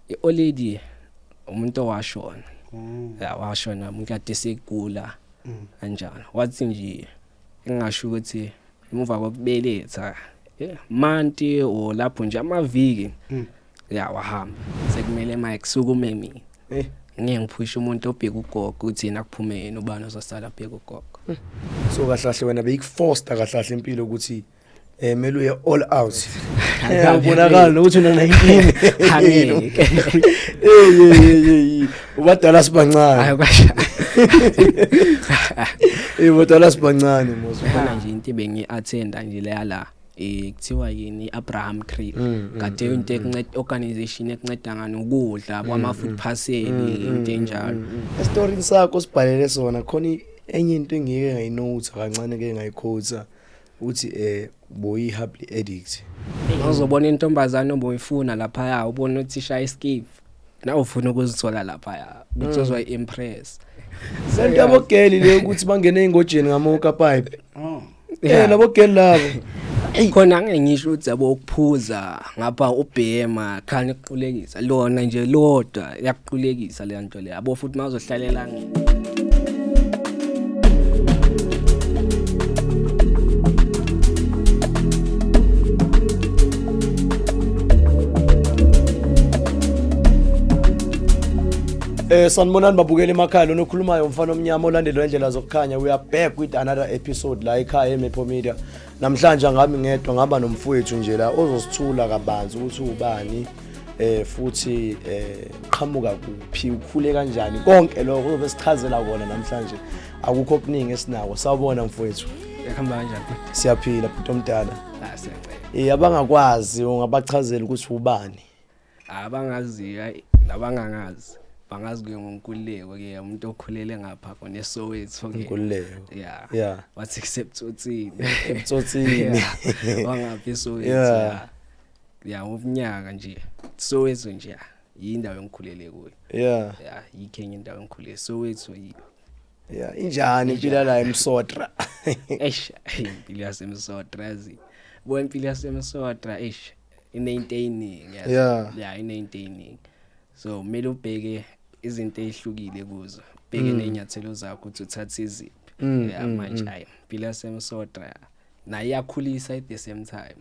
I-olady umuntu owashona. Ya, washona umuntu kade segula kanjalo. Wathi nje engasho ukuthi emuva kokubeletha month or lapho nje amaviki, ya, wahamba. Sekumele manje kusukume mina. Ngeke ngiphushe umuntu obheka ugogo ukuthi yena kuphume yena, ubani ozosala abheka ugogo. So kahle kahle wena beyikufoster kahle kahle impilo ukuthi mele uye all out. Ubonakala nokuthi una 19. Angeke. Hey hey hey, ubadala sibancane. Hayi kwasha. Ubadala sibancane mos. Khona nje into bengi-attenda nje leya la, kuthiwa yini, Abraham Tree. Kade into ekunceda, organization ekunceda ngani ukudla kwama food parcel, into enjalo. Esitorini sakho sibhalele sona khona enye into engike ngayinote kancane ke ngayiquote uthi boyi hubbly addict. Uzobona intombazana oboyifuna lapha, ubona ukuthi ishaya iskip, na ufuna ukuzithola lapha ukuthi uzoyi-impress. Lento yabogeli le ukuthi bangene engojeni ngamoka pipe. Oh. Labo geli labo. Khona angeke ngisho ukuthi yabo ukuphuza ngapha ubhema khani kuqulekisa lona nje lodwa yakuqulekisa le nto le yabo, futhi mazohlalela. Sanibonani babukeli emakhaya, lona okhulumayo umfana omnyama olandelwa indlela zokukhanya. We are back with another episode la ekhaya eMepo Media. Namhlanje angami ngedwa, ngaba nomfowethu nje la ozosithula kabanzi ukuthi ubani, futhi qhamuka kuphi, ukhule kanjani, konke lokho uzobe sichazela kona namhlanje. Akukho okuningi esinako. Sawubona mfowethu. Yakhamba kanjani? Siyaphila bhuti omdala. Ah, siyacela. Abangakwazi ungabachazela ukuthi ubani? Abangaziyo, hayi, nabangangazi bangazi ke ngoNkululeko ke, umuntu okhulele ngapha khona eSoweto ke. Nkululeko. Yeah. Wathi kusebutsotshini. Ebutsotshini. Yeah. Wangapha eSoweto. Yeah, ngomnyaka nje Soweto nje, ya, yindawo engikhulele kuyo. Yeah, yikho enye indawo engikhulele, Soweto yiyo. Yeah, injani impilo la eMsotra? Eish, impilo yaseMsotra, yazi bo, impilo yaseMsotra, eish, inento eyiningi, yazi. Yeah, inento eyiningi, so kumele ubheke izinto ezihlukile kuzo, ubheke nezinyathelo zakho ukuthi uthathe iziphi. Yeah, manje hayi, impilo yaseMsotra nayo iyakhulisa at the same time.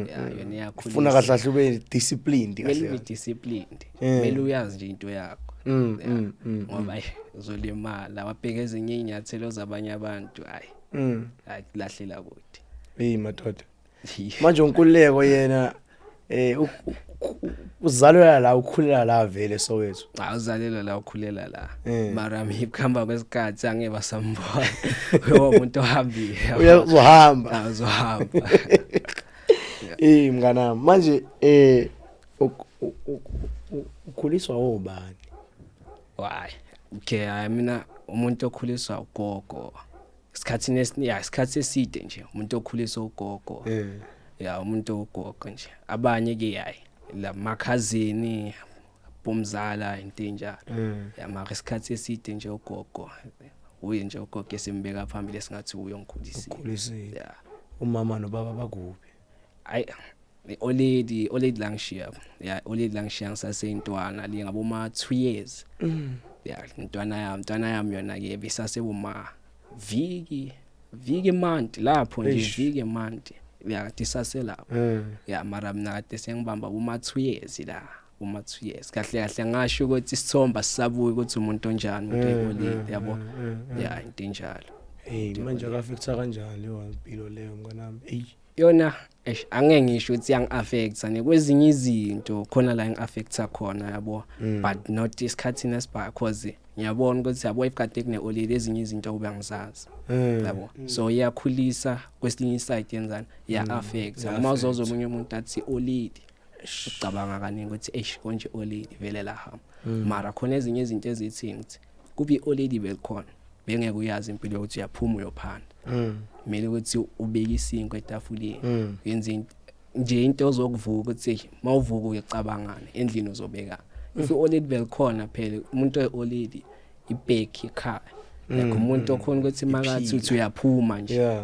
Yeah, yona iyakhulisa. Ufuna kahle kahle ube disciplined kumele kahle. Ube disciplined, kumele uyazi nje into yakho. Yeah. Ngoba ayi, uzolimala wabheka ezinye iy'nyathelo zabanye abantu, hayi, hayi, kulahlela kude. Hey madoda. Manje uNkululeko yena uzalelwa la, ukhulela la vele Soweto? Cha, uzalelwa la, ukhulela la. Mara mina kuhamba kwesikhathi angeke basambona, uyoba umuntu ohambile. Uyazohamba. Ah, uzohamba. Mnganami, manje ukhuliswa obani? Why, okay, hayi, mina umuntu okhuliswa ugogo isikhathini ya, isikhathi eside nje umuntu okhuliswa ugogo. Ya, umuntu ogogo nje, abanye ke hayi, la makhazini bomzala, into enjalo. Ya, mara isikhathi eside nje ugogo, uye nje ugogo esimbeka phambili esingathi uye ongikhulisile. Ukhulisile. Ya. Umama nobaba bakuphi? Ayi, olady langishiya, ya, olady langishiya ngisaseyintwana le, ngaboma 2 years. Ya, intwana yami yona ke bisaseboma viki viki month lapho nje. Eish. Viki month, ya, kade isaselapho. Ya, mara mina kade sengibamba kuma 2 years la, kuma 2 years kahle kahle ngasho ukuthi isithomba sisabuya ukuthi umuntu onjani, umuntu oyi-olady yabo, ya, into enjalo. Hey, manje aka-affecta kanjani leyo impilo leyo mnganami? Ey. Yona, eish, angeke ngisho ukuthi yangi-affecta nekwezinye izinto khona la ngi-affecta khona yabo, but not esikhathini esibhaka, cause ngiyabona ukuthi yabo if kade kune-olady ezinye izinto kube angizazi yabo. So iyakhulisa kwesinye iside, yenzani, iya-affecta uma uzozwa omunye umuntu athi olady, ucabanga kaningi ukuthi eish, konje olady vele lahamba. Mara khona ezinye izinto ezithini ukuthi kube i-olady belikhona, bengeke uyazi impilo yokuthi uyaphuma uyophanda. Kumele ukuthi ubeke isinkwa etafuleni, yenze nje into ozokuvuka ukuthi hey, mawuvuka uyacabangana endlini uzobeka. If i-olady belikhona phela, umuntu oyi-olady ibheki ekhaya, like umuntu okhona ukuthi makathi uthi uyaphuma nje,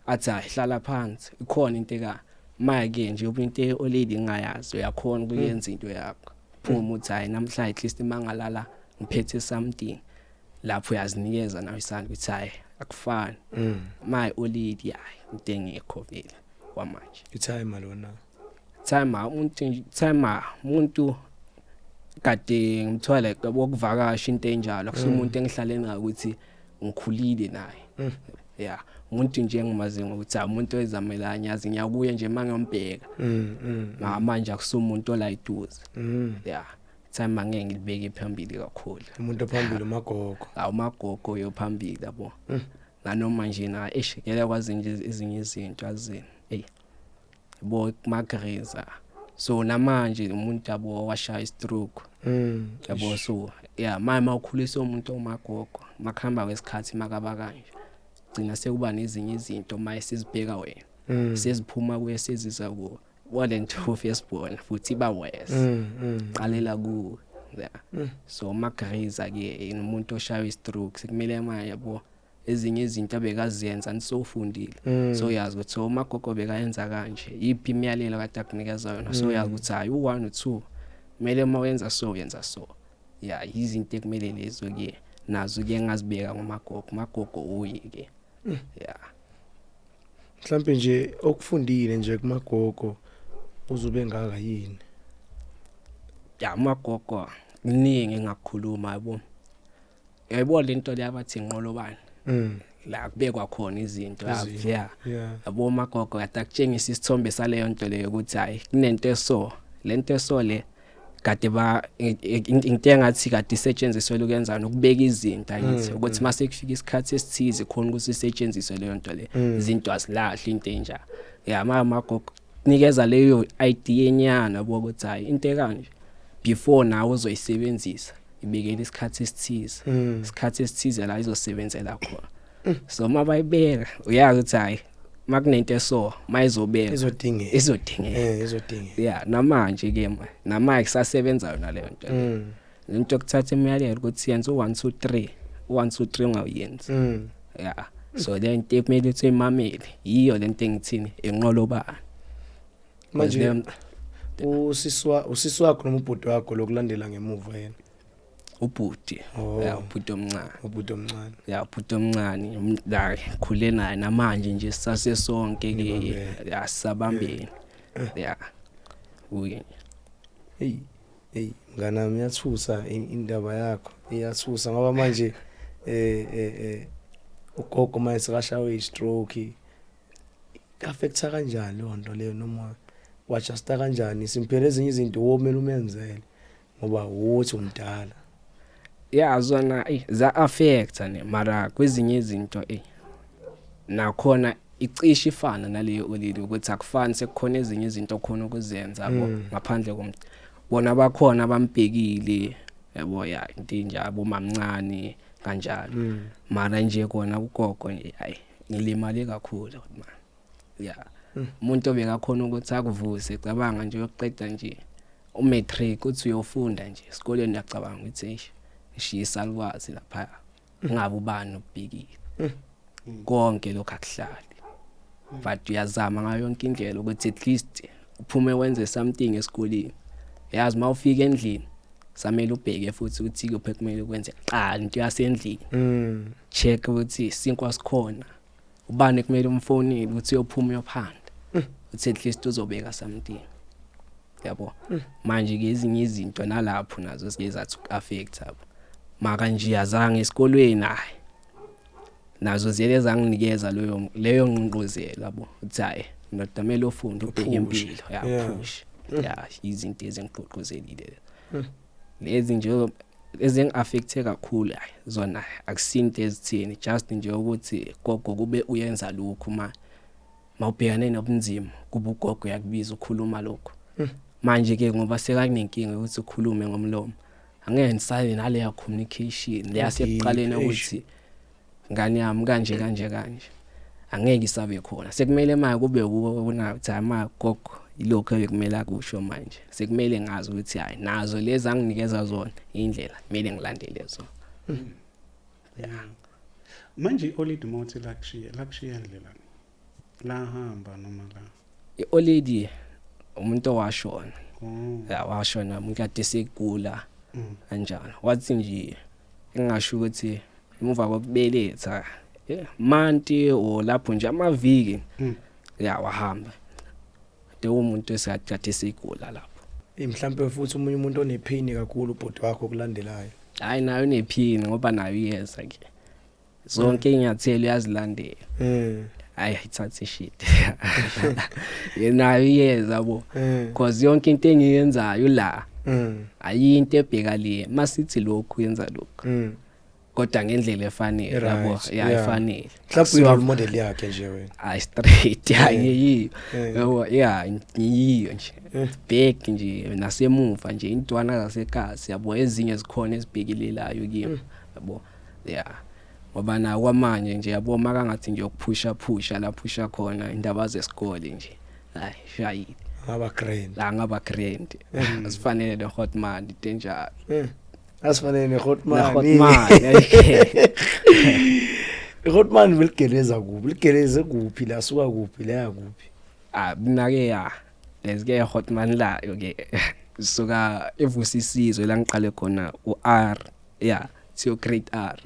athi hayi, hlala phansi, ikhona into eka make nje into e-olady ngingayazi, uyakhona ukuyenza into yakho. Phuma uthi hayi, namhla at least mangalala ngiphethe something. Lapho uyazinikeza nawe isandla ukuthi hayi, akufani. My old lady, hayi, into engekho vele kwamanje. I-timer lona. Timer umuntu, timer umuntu kade ngimthola ukuvakasha, into enjalo. Akusumuntu engihlale naye ukuthi ngikhulile naye. Yeah, umuntu nje engimazi ngokuthi umuntu oyizamela, ngiyazi ngiyakuye nje mangiyombheka. Manje akusumuntu ola eduze. Yeah, timer angeke ngilibeke phambili kakhulu. Umuntu ophambili umagogo. Awumagogo yophambili, yabo. Nanoma nje na eish, ngeke kwazi nje ezinye izinto azini, hey yabo, kumagreza. So namanje umuntu, yabo, washaya i-stroke. Yabo, so yeah, manje mawukhulisa umuntu omagogo, makuhamba kwesikhathi makaba kanje, gcina sekuba nezinye izinto maye sizibheka wena. Seziphuma kuye, seziza kuwe walento firstborn, futhi iba worse. Qalela kuwe, yeah. So magreza ke umuntu oshaya i-stroke, sekumele manje, yabo, ezinye izinto abekazenza nisofundile. So yazi ukuthi umagogo bekayenza kanje, yiphi imiyalelo kade akunikeza yona. So yazi ukuthi hayi, u1 u2 kumele uma wenza so, uyenza so. Yeah, izinto ekumele lezo ke nazo ke ngazibeka ngomagogo, magogo uyi ke, yeah. Mhlambe nje okufundile nje kumagogo uzube ngaka yini? Ya, magogo kuningi engakukhuluma, yabo. Uyayibona lento le abathi inqolobane? La kubekwa khona izinto. Izinto. Yeah. Yabo, magogo kade akutshengisa isithombe saleyo nto leyo ukuthi hayi, kunento eso, lento eso le kade ba into engathi kade isetshenziswe ukwenza nokubeka izinto, angithi, ukuthi mase kufika isikhathi esithize khona ukuthi isetshenziswe leyo nto le. Izinto azilahli, into enja ya magogo nikeza leyo idea enyana, yabo, ukuthi hayi, into ekanje before nawe uzoyisebenzisa ibekele isikhathi esithize. Isikhathi esithize la izosebenzela khona. So mabayibeka, uyazi ukuthi hayi, makunento eso mayizobeka Izodingeka. Izodingeka. Izodingeka. Yeah, namanje ke namanje kusasebenza yona leyo nto. Lento yokuthatha imiyalelo ukuthi yenza u1 2 3, u1 2 3 ungawuyenzi. Yeah, so le nto ekumele ukuthi uyimamele yiyo lento engithini, inqolobane. Manje usisi wakho noma ubhuti wakho lokulandela ngemuva yena? Ubhuti. Oh. Yeah, ubhuti omncane. Ubhuti omncane. Ya, ubhuti omncane la khule naye, namanje nje sisase sonke ke. Nibambene. Ya, sisabambene, ya, uye. Hey hey, mngani wami, iyathusa indaba yakho, iyathusa ngoba manje ugogo manje sekashawe i-stroke, affecta kanjani leyo nto leyo, noma wa-adjusta kanjani simphele ezinye izinto womele umenzele ngoba wothi umdala? Ya, zona za affecta ne, mara kwezinye izinto nakhona icishe ifana naleyo olili, ukuthi akufani, sekukhona ezinye izinto okhona ukuzenza, yabo, ngaphandle komuntu. Bona bakhona bambhekile, yabo, ya, into enjalo, mamncane kanjalo. Mara nje kona ugogo nje, hayi, ngilimale kakhulu man, ya. Umuntu obekakhona ukuthi akuvuse, cabanga nje uyoqeda nje u-matric, uthi uyofunda nje esikoleni, uyacabanga ukuthi eish, ngishiya isalukwazi lapha, ngabe ubani ubhekile. Konke lokho akuhlali, but uyazama ngayo yonke indlela ukuthi at least uphume wenze something esikoleni. Yazi mawufika endlini samele ubheke futhi ukuthi kuphi kumele ukwenze kuqala into yasendlini. Check ukuthi isinkwa sikhona, ubani kumele umfonele ukuthi uyophuma uyophanda, uthi at least uzobeka something, yabo. Manje ke ezinye izinto nalapho nazo sike zathi uku-affect, yabo. Maka nje azange esikolweni, hayi, nazo ziyele zanginikeza leyo ngqungquzelo, yabo, ukuthi hayi ndoda, kumele ufunde, ubheke Uphushe. impilo ya. Push, ya, izinto ezingigqugquzelile lezi nje ezingi-affecte kakhulu, hayi, zona akusinto ezithini, just nje ukuthi gogo kube uyenza lokhu, ma mawubhekane nobunzima kuba ugogo uyakubiza, ukhuluma lokho. Manje ke ngoba sekanenkinga ukuthi ukhulume ngomlomo, angeke ngisale naleya communication leyasekuqaleni Eish. ukuthi ngane yami kanje kanje kanje, angeke isabe khona. Sekumele manje kube kuwo kunathi, hayi ma gogo, ilokho ekumele akusho. Manje sekumele ngazi ukuthi hayi, nazo lezi anginikeza zona indlela kumele ngilandele zona. Yeah. Manje i-old lady mawuthi lakushiya, lakushiya ndlela lahamba noma la? I-old lady umuntu owashona. Oh. Ya, washona umuntu segula. Kanjalo wathi nje engasho ukuthi emuva kokubeletha month or lapho nje amaviki, ya, wahamba de umuntu esekade segula lapho. Mhlambe futhi umunye umuntu onepain kakhulu ubhodi wakho kulandelayo. Hayi, nayo unephini ngoba nayo iyeza ke, zonke inyathelo uyazilandela. Hayi, ithathe shit, yena iyeza bo, cause yonke into engiyenzayo la ayinto ebheka le masithi lokhu yenza lokhu, kodwa ngendlela efanele, yabo, ya, efanele. Mhlawumbe i-role model yakhe nje wena. Hayi, straight, ya, ngiyiyo, yabo, ya, ngiyiyo nje, back nje nasemuva nje intwana zasekasi, yabo, ezinye zikhona ezibhekelelayo kimi, yabo, ya, ngoba na kwamanje nje, yabo, makangathi nje ukuphusha phusha la phusha khona indaba zesikole nje, hayi, shayile. Ngaba grand. La ngaba grand, asifanele le hotman into enjalo. Asifanele ne-hotman. Ne hotman. I-hotman beligeleza kuphi, ligeleze kuphi, la suka kuphi, la kuphi? Ah, mina ke, ya, lezi ke hotman layo ke suka eVusisizwe la ngiqale khona u-R, ya, to grade R,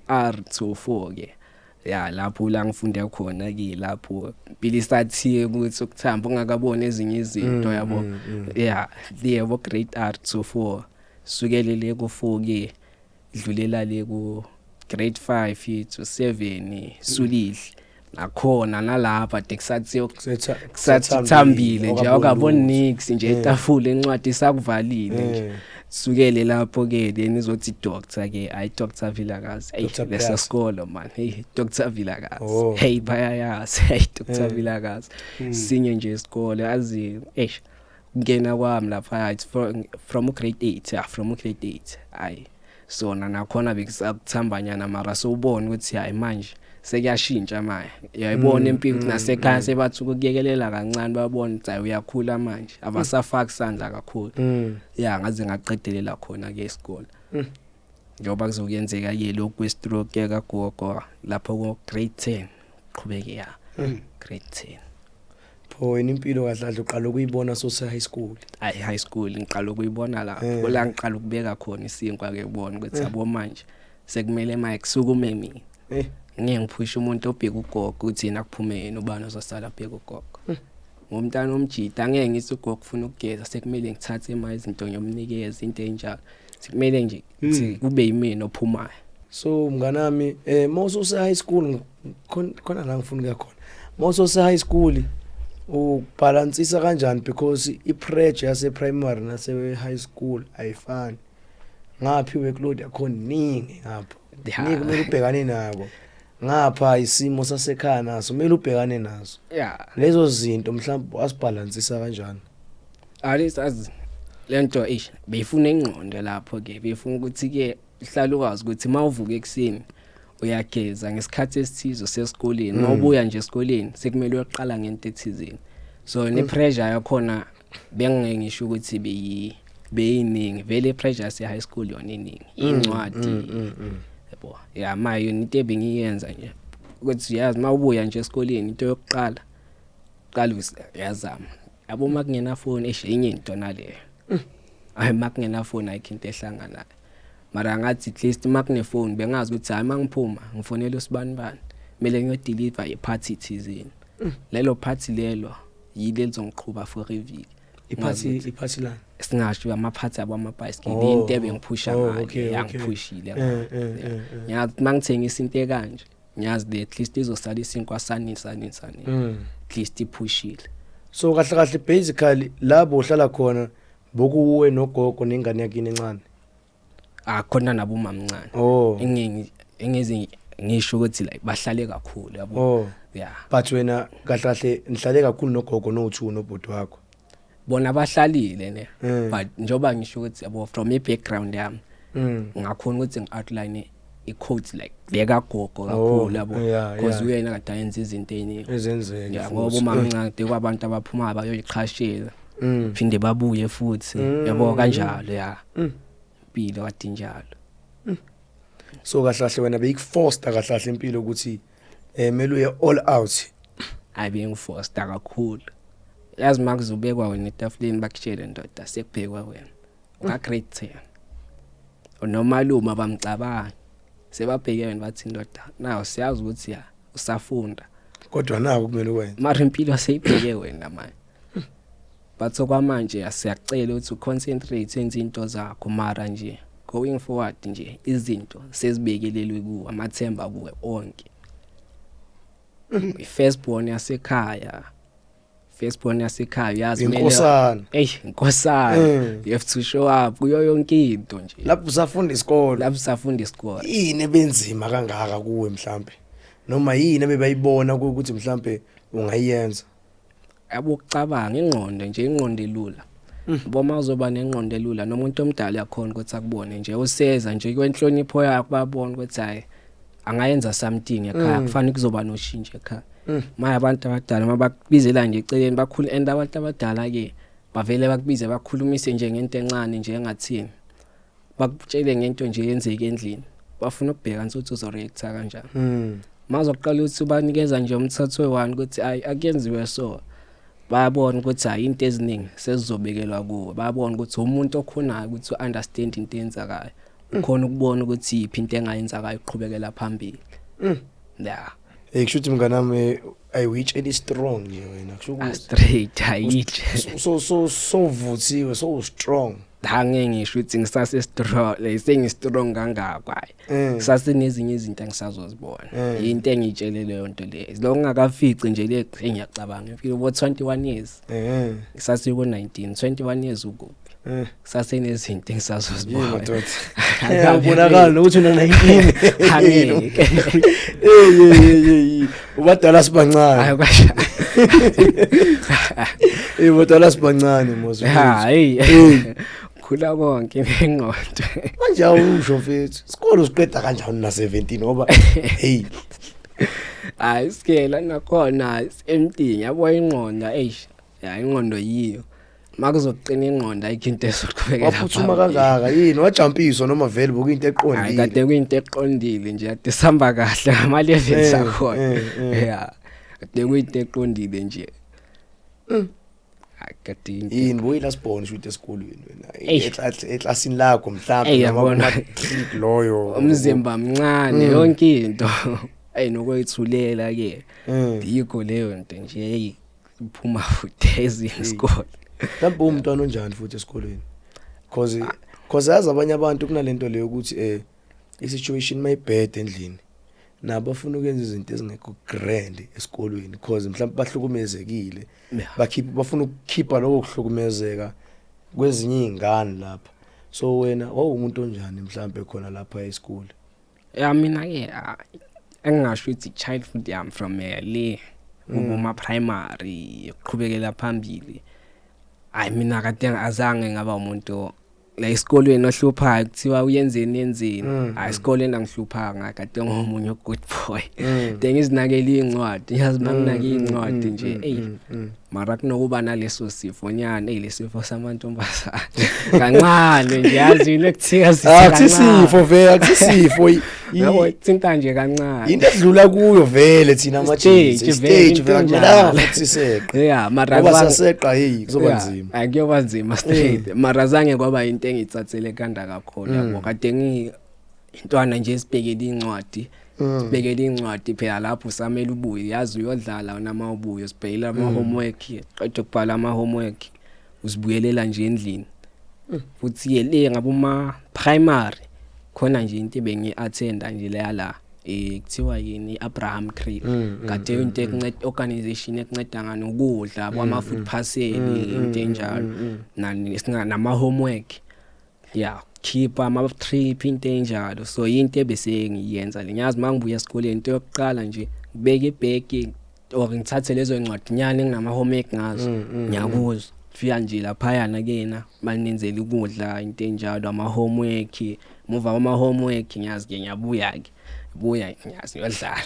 R to 4 ke, ya, lapho la ngifunde khona ke, lapho impilo isathiye ukuthi ukuthamba ungakaboni ezinye izinto, yabo, ya, yebo, grade R to 4, sukelele ku 4 ke, dlulela le ku grade 5 to 7, sulidle nakhona nalapha de kusathiye kusathambile nje, awukaboni nix nje, etafula encwadi isakuvalile nje. Sukele lapho ke, then izothi doctor ke, ayi, Dr Vilakazi, hey. Dr. Lesa Vilakazi. sikolo man, hey, Dr Vilakazi. Oh. Hey, bayayazi, hey, Dr Vilakazi, sinye nje isikole azi, eish, kungena kwami lapha, it's from grade 8, yeah, from grade 8, ayi, sona nakhona bekusakuthambanyana, mara sowubona ukuthi hayi, manje sekuyashintsha manje, uyayibona impilo nasekhaya sebathi ukukuyekelela kancane, babona ukuthi hayi, uyakhula manje, abasafaki sandla kakhulu. Ya, ngaze ngaqedelela khona ke isikole, njengoba kuzokuyenzeka ke lokhu kwe-stroke kagogo lapho ko grade 10, qhubeke, ya, grade 10. Pho wena impilo kahle kahle uqala ukuyibona sose high school? Ayi, high school ngiqala ukuyibona lapho, la ngiqala ukubeka khona isinkwa ke, kubona ukuthi yabo, manje sekumele maye kusukume mina. Ngeke ngiphushe umuntu obheka ugogo ukuthi yena kuphume yena, ubani ozosala abheka ugogo ngomntana omjida? Angeke ngithi ugogo ufuna ukugeza, sekumele ngithathe imali, izinto ngiyomnikeza, into enjalo, sekumele nje ukuthi kube yimina ophumayo. So mnganami, mawususe high school, khona la ngifuna ukuya khona, mawususe high school ubalansisa kanjani? Because i-pressure yase primary nase high school ayifani. Ngaphi workload yakho ningi ngapha, ningi, kumele ubhekane nako ngapha, isimo sasekhaya naso kumele ubhekane naso. Lezo zinto mhlawumbe wasibalansisa kanjani? Alisazi lento, eish, beyifuna ingqondo lapho ke, beyifuna ukuthi ke hlala ukwazi ukuthi mawuvuka ekseni uyageza ngesikhathi esithize sesikoleni, mawubuya nje esikoleni sekumele uyoqala ngento ethizeni, so ne pressure yakhona bengeke ngisho ukuthi beyiningi vele. Pressure yase high school yona iningi, incwadi, yabo, ya, mayo into ebengiyenza nje ukuthi yazi mawubuya nje esikoleni, into yokuqala qala uyazama, yabo, makungena phone, eish, enye into naleyo, hayi, makungena phone ayikho into ehlanganayo, mara ngathi at least makune phone bengazi ukuthi hayi, mangiphuma ngifonela usibani bani, kumele ngiyodeliver i-party thizeni, lelo party lelo yile lizongiqhuba for iviki. I-party la? Singasho amaphathi abo amabhayisikili, Oh, into ebengiphusha oh, ngayo, yangiphushile. Ngiyazi mangithengisa into ekanje, ngiyazi le at least izosala isinkwa sani sani sani, at least iphushile. So kahle kahle, basically labo uhlala khona bokuwe nogogo nengane yakini encane? Akhona nabo mamncane. Engeze ngisho ukuthi like bahlale kakhulu, yabo. Yeah. But wena kahle kahle nihlale kakhulu nogogo no2 nobhuti wakho? Bona bahlalile ne, but njoba ngisho ukuthi, yabo, from i background yami, ngakhona ukuthi ngi-outline i-quote like beka gogo kakhulu, yabo, because uyena kade ayenza izinto eziningi. Ezenzeke. Yeah, ngoba uma mncane kwabantu abaphuma bayoyiqhashela, phinde babuye futhi, yabo, kanjalo, ya, impilo kade injalo. So kahle kahle wena beyikuforce kahle kahle impilo ukuthi mele uye all out? Hayi, bengiforced kakhulu. Yazi makuzobekwa wena etafuleni, bakutshele, ndoda, sekubhekwa wena uka grade 10, nomalume abamcabanga, sebabheke wena, bathi, ndoda, naw siyazi ukuthi ya usafunda, Kodwa nako kumele ukwenze. Mara impilo seyibheke wena manje. But okwamanje siyacela ukuthi uconcentrate, enze into zakho, mara nje going forward nje izinto sezibekelelwe kuwe, amathemba kuwe onke. I-first born yasekhaya, first born yasekhaya, uyazi kumele Inkosana. Ey, inkosana. You have to show up kuyo yonke into nje. Lapho usafunda isikole. Lapho safunda isikole. Yini ebenzima kangaka kuwe mhlambe, noma yini ebebayibona ukuthi mhlambe ungayenza? Yabo, ukucabanga, ingqondo nje, ingqondo elula. Yabo, uma uzoba nengqondo elula, nomuntu omdala uyakhona ukuthi akubone nje useza nje kwenhlonipho yakho, babone ukuthi hayi, angayenza something ekhaya, kufanele kuzoba noshintsho ekhaya. Manje abantu abadala mabakubizela nje eceleni bakhulu, and abantu abadala ke bavele bakubize, bakhulumise nje ngento encane nje engathini, bakutshele ngento nje yenzeke endlini, bafuna ukubheka ukuthi uzoreacta kanjani. Mazoqala ukuthi ubanikeza nje umthetho we-one ukuthi ayi, akuyenziwe so, bayabona ukuthi hayi, into eziningi sezizobekelwa kuwe. Bayabona ukuthi umuntu okhonayo ukuthi u-understand into eyenzakayo, ukhona ukubona ukuthi yiphi into engayenzakayo ukuqhubekela phambili, ya. Eh, kusho ukuthi mnganami ayiwitshela strong nje wena, kusho ukuthi Straight ayitshe. So vuthiwe, so strong. Angeke ngisho ukuthi ngisase strong, like sengi strong kangako, hayi. Kusasenezinye izinto engisazozibona. Into engiyitshele leyo nto leyo lo ngingakafici nje le engiyacabanga ngifike bo 21 years. Ngisase ku 19, 21 years ukuphi? Kusasenezinto Yini? engisazozibona. Madoda, ubonakala nokuthi una 19. Angeke. Hey hey hey, ubadala sibancane. Hayi kwasha. Eh, ubadala sibancane mos. Hayi, khula konke ngengqondo. Manje awusho mfethu, isikole usiqeda kanjani na 17, ngoba hey? Hayi, sikela nakhona same thing, yabo, ingqondo, eish, ya, ingqondo yiyo, makuzoqina ingqondo, ayikho into ezoqhubekela Waphuthuma phambili. kangaka yini? Wajumpiswa noma vele bokuyinto Hayi, eqondile? kade kuyinto eqondile nje, kade sihamba kahle ama levels akhona. Ya, kade kuyinto eqondile nje. Hayi, kade into Yini, boyi-last born shuthi esikolweni wena? Eish. Eklasini lakho mhlawumbe, Ey, noma yabona. kuma-matric loyo? Umzimba mncane, yonke into, ey, nokwethulela ke. Yikho leyo nto nje, hey, iphuma futhi ezinye isikole. Mhlawumbe umntwana onjani futhi esikolweni? Cause yazi abanye abantu kunalento leyo ukuthi i-situation mayibhede endlini, nabo bafuna ukwenza izinto ezingekho grand esikolweni, cause mhlawumbe bahlukumezekile. Bakhipha, bafuna ukukhipha lokho kuhlukumezeka kwezinye izingane lapha. So wena wawumuntu onjani mhlawumbe khona lapha esikole? Ya, mina ke engingasho ukuthi childhood yami from le kuma primary ukuqhubekela phambili, hayi, mina kade azange ngaba umuntu la esikolweni ohluphayo, kuthiwa uyenzeni yenzeni. Hayi, esikolweni angihluphanga, kade ngomunye good boy. De ngizinakele incwadi, yazi, manginake incwadi nje, ey, mara kunokuba naleso sifo nyana, ey, lesifo samantombazane kancane nje, yazi lekuthiya sithi Ah, akusisifo vele, akusisifo. Yabo, thinta nje kancane. Into edlula kuyo vele thina Stage, ama-stage vele, vele into akumelanga enjalo. futhi siseqe. Yeah, mara Ngoba saseqa, hey, kuzoba nzima. Hayi, kuyoba nzima straight, mara zange kwaba into engithathele kanda kakhulu, yabo. Kade ngi intwana nje esibhekele incwadi, sibhekele incwadi phela. Lapho usamele ubuye, yazi, uyodlala wena, uma ubuye usibhekela ama homework, qeda ukubhala ama homework, usibuyelela nje endlini. Futhi ke le ngabe uma primary khona nje into bengi-attenda nje leya la, kuthiwa yini, Abraham Tree, kade into ekunceda, organization ekunceda nganokudla kwama food parcel, into enjalo, nani singa nama homework, ya, khipha ama trip, into enjalo. So into ebese ngiyenza le, ngiyazi mangibuya esikoleni, into yokuqala nje ngibeke ibhegi or ngithathe lezo ncwadi nyane enginama homework ngazo, ngiyakuzwa fika nje laphayana kena banenzela ukudla, into enjalo, ama homework. Muva kwama homework, ngiyazi ke ngiyabuya ke, Buya ngiyazi ngiyodlala.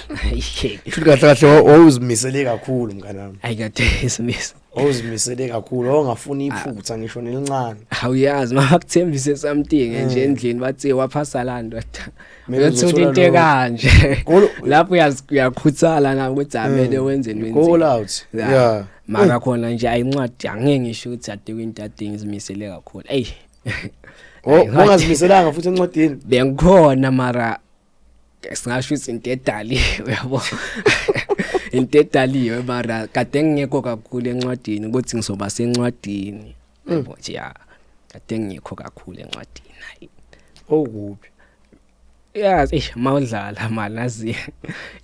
Futhi kahle kahle wawuzimisele kakhulu mnganami. Ayi kade isimisa. Wawuzimisele kakhulu, wawungafuni iphutha ngisho nelincane. Awuyazi mabakuthembise something nje endlini bathi waphasa la ndoda. Kumele Uyothola uzothola into lokho. ekanje. Goal Lapho uyazi uyakhuthala na ukuthi amele wenzeni Goal wenzeni. out. Yeah. Mara khona nje ayincwadi angeke ngisho ukuthi ade kwinto ade ngizimisele kakhulu. Ey. Oh, ungazimiselanga futhi encwadini. Bengikhona mara singasho ukuthi into edaliwe yabo. Into edaliwe mara kade ngingekho kakhulu encwadini ukuthi ngizoba sencwadini. Yabo nje ya. Kade ngingekho kakhulu encwadini. Hayi. Okuphi? Yazi eh mawudlala mani azi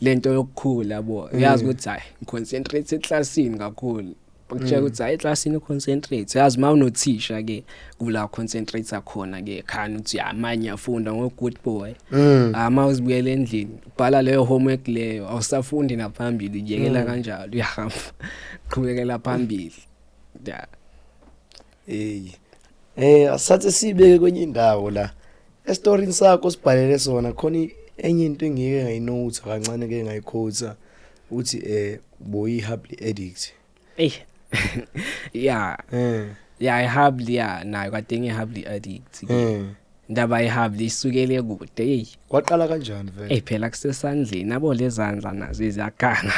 lento yokukhula yabo uyazi ukuthi hayi ngiconcentrate eclassini kakhulu bakutshela ukuthi hayi eclassini uconcentrate yazi mawunothisha ke kula concentrate khona ke khani uthi amanye afunda ngo good boy. Ah mawuzibuyela endlini ubhala leyo homework leyo awusafundi naphambili uyekela kanjalo uyahamba qhubekela phambili yeah. Hey. Asathe sibeke kwenye indawo la. Estorini sakho sibhalele sona khona enye into engike ngayinote kancane ke ngayiquote uthi boyi hubbly addict. Ey yeah. Yeah, ihubbly, yeah, nayo kade ngihubbly addict. Indaba ihubbly isukele kude hey. Kwaqala kanjani vele? Ey phela kusesandleni yabo lezandla nazo iziyaganga.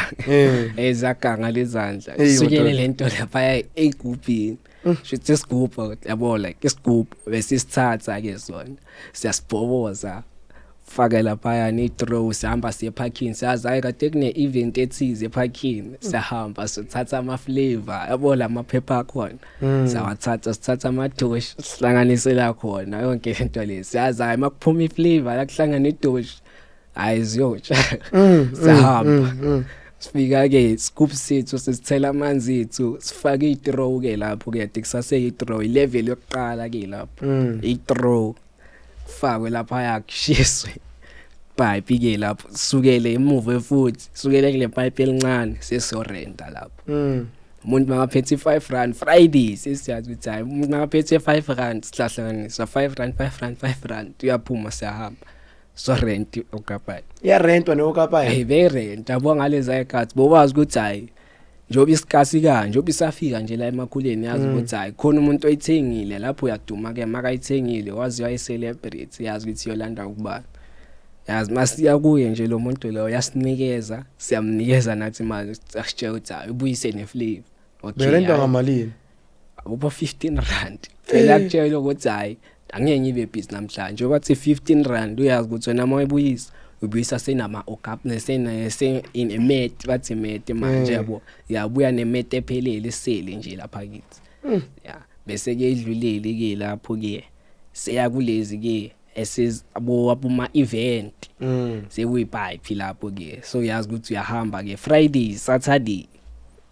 Eziyaganga lezandla. Eyi, Isukele madoda. lento lapha egubhini. Shuthi isigubhu yabo like isigubhu bese sithatha ke sona. Siyasibhoboza. Fake lapha ni throw sihamba siye parking siyazi hayi kade kune event ethize eparking siyahamba sithatha ama flavor yabo lamaphepha akhona sawathatha sithatha amadoshi sihlanganisela khona yonke lento le siyazi hayi makuphuma iflavor la kuhlangana idoshi hayi ziyotsha siyahamba sifika ke scoop sethu sisithela amanzi ethu sifake ithrow ke lapho ke kusase ithrow ilevel yokuqala ke lapho ithrow kufakwe lapha yakushiswe pipe ke lapho sukele emuva futhi sukele kule pipe elincane sesorenta lapho umuntu makaphethe 5 rand Friday sesiyazi ukuthi hayi umuntu makaphethe 5 rand sihlahlanganisa 5 rand 5 rand 5 rand uyaphuma siyahamba so rent okapayi. Iyarentwa neyokapayi. Hey beyirent yabo ngalezi ayikhathi bowazi ukuthi hayi njoba isikasi kanje njoba isafika nje la emakhuleni yazi ukuthi hayi khona umuntu oyithengile lapho uyaduma ke makayithengile waziwa ayicelebrate yazi ukuthi yolanda ukubani yazi masiya kuye nje lo muntu lo yasinikeza siyamnikeza nathi imali asitshela ukuthi hayi ubuyise neflavor okay Berentwa hayi. ngamalini? Uba 15 rand phela akutshela ukuthi hayi angeke ngibe busy namhlanje bathi 15 rand uyazi ukuthi wena mawuyibuyisa ubuyisa senama okap nesena se in a mat bathi mat manje yabo yabuya nemat ephelele isele nje lapha kithi ya bese ke idlulele ke lapho ke seya kulezi ke esiz abo abuma event sekuyipipe lapho ke so uyazi ukuthi uyahamba ke Friday Saturday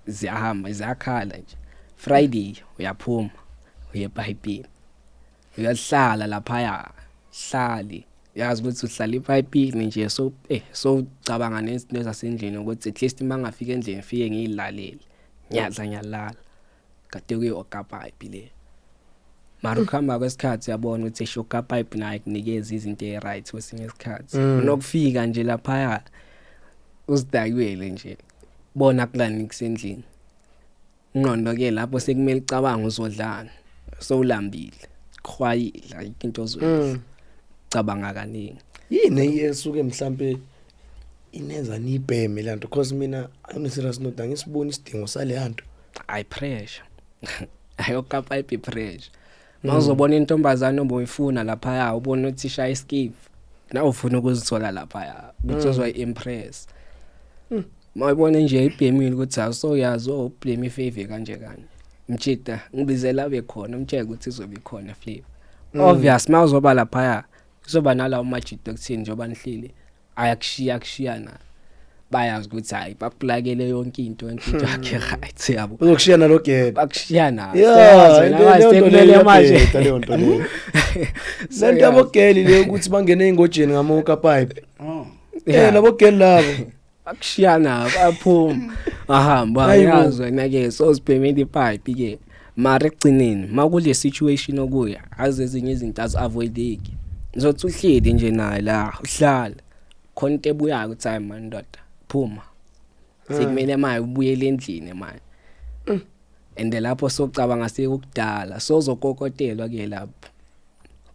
ziyahamba ziyakhala nje Friday uyaphuma uye epipini uyahlala lapha hlali yazi ukuthi uhlala epipini nje so so cabanga nezinto zasendlini ukuthi at least mangafika endlini ngifike ngiyilalele ngiyadla ngiyalala kade kuyi okapipe le mara ukuhamba kwesikhathi uyabona ukuthi eshoka pipe nayo kunikeza izinto eziright kwesinye isikhathi unokufika nje lapha uzidakwele nje bona kulani kusendlini ingqondo ke lapho sekumele ucabange uzodlana sowulambile khwayile ayikho into ozoyidla cabanga kaningi. Yini esuke mhlambe inenza nibheme lanto because mina on a serious note angisiboni isidingo sale nto. Ayi pressure ayoka pipe pressure mawuzobona intombazana oboyifuna lapha ubona ukuthi ishaya escape na ufuna ukuzithola lapha ukuthi uzoyi-impress mawubona nje ibhemile ukuthi awusoyazi ubhema ifavor kanje kanje mjida ngibizela bekhona umtshele ukuthi izobe ikhona flavor obvious mawuzoba lapha kuzoba nalawo majida okuthini njengoba nihleli ayakushiya kushiyana bayazi ukuthi hayi bakulakele yonke into yonke into yakhe right yabo Uzokushiya nalo gede. bakushiyana Yeah, leyo nto sekumele leyo manje iyabheda leyo nto leyo. Lento yabogeli leyo ukuthi bangene engojeni ngamoka pipe. Oh. Labo geli labo. Bakushiyana baphuma bahamba Hayibo. yazi wena ke so sibhemile ipipe ke mara ekugcineni makule situation okuya aze ezinye izinto azi-avoideki ngizothi uhleli nje naye la uhlala. Khona into ebuyayo ukuthi hayi man ndoda, phuma, sekumele manje ubuyele endlini manje. And lapho socabanga sekukudala, sozokokotelwa ke lapho,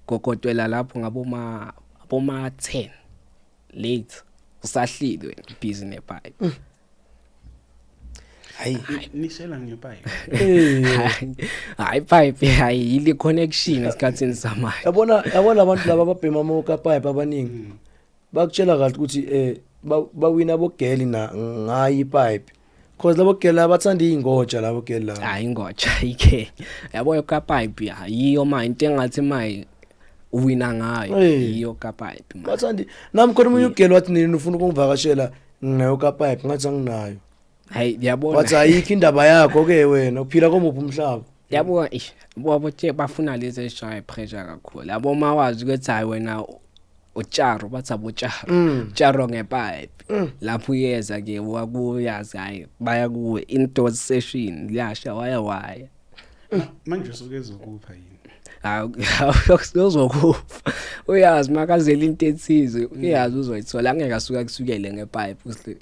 kokotwela lapho ngaboma aboma 10 late, usahlile wena, busy nepipe. Hayi. Nishela ngepipe? Hayi, pipe hayi, yili connection esikhathini samanje. Yabona abantu laba ababhema ama pipe abaningi bakutshela kahle ukuthi bawina bogeli na ngayi ipipe, cause labo geli abathanda ingoja, labo geli laba. Hayi, ingoja ike yabo ka pipe yiyo ma into engathi mayi uwina ngayo. Yiyo ka pipe ma. Bathanda nami. Khona omunye ugeli wathi, "Nini ufuna ukungivakashela, nginayo ka pipe." Ngathi anginayo. Hayi, yabona. Wathi, "Ayikho indaba yakho ke, wena uphila komuphi umhlaba?" Yabo, ish, bo bafuna lezi ezishaya pressure kakhulu yabo, mawazi ukuthi hayi wena utsharo, bathi abotsharo, tsharo ngepipe. Lapho uyeza ke wakuyazi, hayi, baya kuwe indoor session, liyasha waya waya. Manje usuke ezokupha yini? Uzokufa, uyazi makazela into ethize, uyazi uzoyithola. Angeke asuka kusukele ngepipe,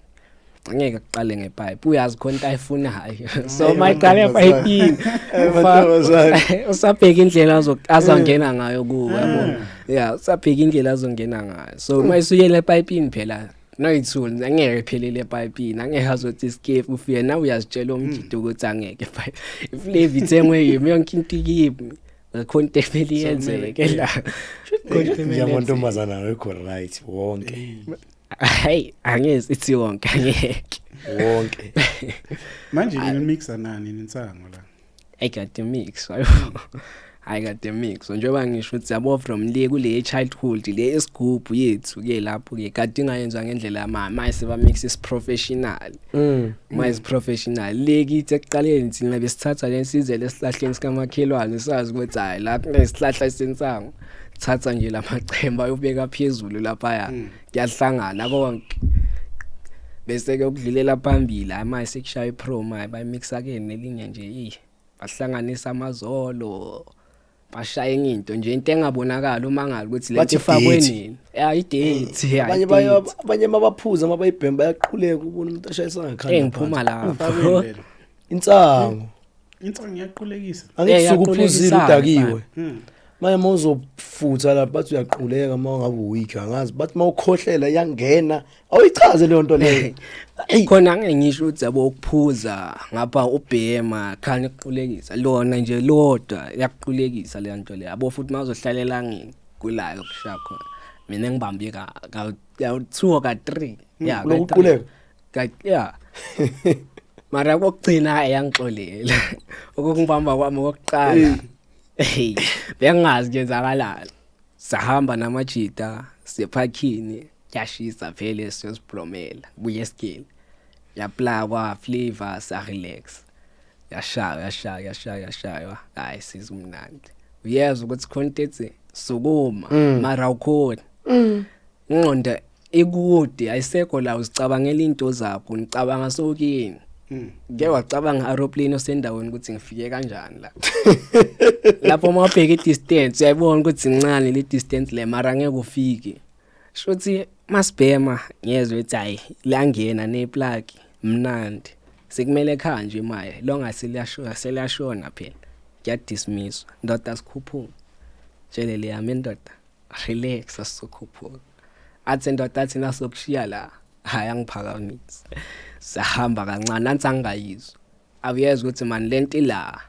angeke aqale ngepipe, uyazi khona into ayifunayo. So mayiqale epipini, Mantombazane. usabheka indlela azongena ngayo kuwe, yabo. Yeah, usabheka indlela azongena ngayo. So uma isukele epipini phela noyithuli, angeke iphelele epipini, angeke azothi escape ufike nawe uyazitshela umjito ukuthi angeke iflavor ithengwe yimi, yonke into ikimi, khona into emele iyenzeke la. Khona into emele yenzeke. Amantombazana awekho right wonke. Hayi, angeke sithi wonke, angeke. Wonke. Manje nimixa nani nensango la? I got the mix, I got the mix. Njengoba ngisho ukuthi yabo, from le kule childhood le esigubhu yethu ke, lapho ke kade ingayenzwa ngendlela yamanje, manje seba mix is professional. Manje professional le kithi, ekuqaleni thina besithatha lensizele esihlahleni sikamakhelwane, sazi ukuthi hayi, la kunesihlahla esensango, thatha nje lamachemba ayobeka phezulu lapha, kuyahlangana konke, bese ke ukudlulela phambili. Hayi, manje sekushaya ipro, manje bayimixa ke nelinye nje, bahlanganisa amazolo, bashaya enye into nje, into engabonakala uma ngabe ukuthi lento Bathi ifakwe date. nini, ya, i-date ya. Abanye abanye mabaphuza, mabayibhema, bayaqhuleka, ubona umuntu ashayisa ngekhanda. Engiphuma lapho. Fakwe lelo. Insango. Insango iyaqulekisa. Angithi suke uphuzile, Iyaqulekisana, udakiwe. Manje mawuzofutha lapha, bathi uyaquleka uma ungabe weak, angazi, bathi mawukhohlela iyangena, awuyichaze leyo nto leyo. Hey, khona angeke ngisho ukuthi yabo ukuphuza ngapha ubhema khani kuqulekisa lona nje lodwa, yakuqulekisa le nto le yabo. Futhi mawuzohlalela ngini kulayo kushaya khona, mina ngibambe ka 2 ka 3 ya. Lokuquleka? Ka ya, mara kokugcina eyangixolela ukungibamba kwami kokuqala. Hey, bengazi kuyenzakalani. Sahamba namajita sephakini, kuyashisa vele, siyosiblomela, buye esigele, yaplakwa flavor, sa relax, yashaya yashaya yashaya yashaywa. Hayi, sizumnandi, uyezwa ukuthi khona into ethi sukuma, mara awukhoni, ingqondo ikude, ayisekho la, uzicabangela into zakho, ngicabanga sokini. Ngeke wacabanga aeroplane osendaweni ukuthi ngifike kanjani la. Lapho uma ubheka i-distance, uyayibona ukuthi incane le distance le, mara ngeke ufike. Shuthi masibhema, ngiyezwa ukuthi hayi, liyangena neplug, mnandi, sekumele khanje maye longa seliyashona, seliyashona phela, kuyadismisswa ndoda, sikhuphuka, tshele le yami indoda, relax, asizokhuphuka. Athi ndoda, athi nasokushiya la, hayi, angiphakamisi, sahamba kancane, nansi angingayizwa, awuyezwa ukuthi man lento ila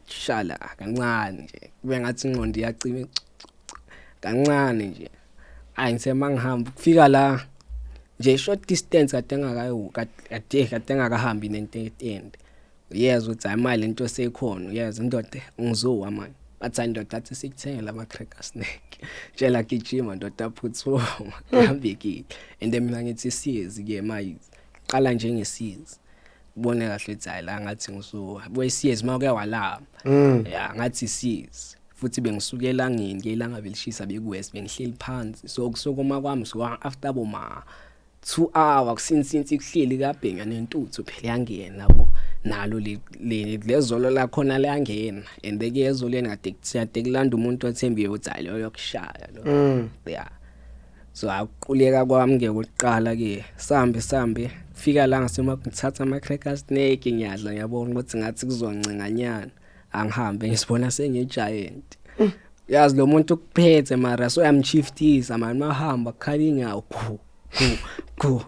shala kancane nje, kube ngathi ingqondo iyacima kancane nje. Ayi, ngithe mangihamba kufika la nje, short distance kade engakayo, kade engakahambi nento etende, uyezwa ukuthi hayi mali lento seyikhona, uyezwa indoda, ngizowa manje. Bathi hayi ndoda, athi sikuthengela ama-cracker snack, tshela gijima ndoda, phuthuma, hambekile. And then mina ngithi siyezi-ke mayizi qala njengesizi, ubone kahle ukuthi hayi la ngathi ngisuka buye siyezi, uma uke walamba. Ya, ngathi siyezi futhi bengisuke elangeni ke, ilanga belishisa, bekuwest, bengihleli phansi. So kusukuma kwami suka after boma 2 hour kusinsinsi kuhleli kabhenya nentuthu phela yangena yabo, nalo le lezolo lakhona liyangena. And ke ezolweni kade kade kulanda umuntu othembiwe ukuthi hayi, lo yokushaya lo. Ya. So akuquleka kwami ke ukuqala ke, sambe sambe fika la ngasema ngithatha ama cracker snake ngiyadla, ngiyabona ukuthi ngathi kuzoncenganyana, angihambe ngisibona sengigiant. Yazi lo muntu ukuphethe mara so uyamshiftisa manje, mahamba kukhala inyawo gu gu gu.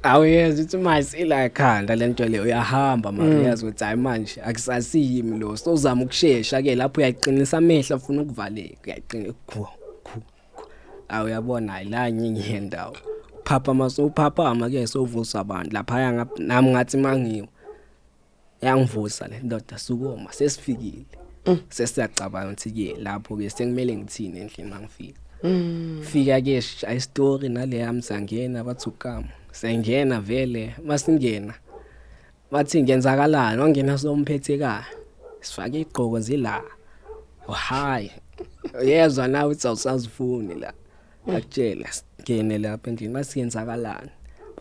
Awuyezwa ukuthi manje ila ekhanda lento le, uyahamba mara uyazi ukuthi hayi manje akusasiyimi lo, so uzama ukushesha ke lapho, uyayiqinisa amehlo afuna ukuvaleka, uyayiqina gu gu. Awuyabona, hayi la nyingi yendawo phapha maso uphaphama ke sovusa abantu lapha. Nami ngathi mangiwe yangivusa le ndoda, sukuma, sesifikile. Sesiyacabanga ukuthi ke lapho ke sekumele ngithini endlini mangifika. Fika ke shaya story nale yami, sangena, bathi ukama sengena vele. Masingena bathi ngenzakalani, wangena somphethe ekhaya, sifake igqoko zila. Oh hayi, yezwa nawe uthi awusazifuni la, akutshela singene lapha endlini, masiyenzakalani,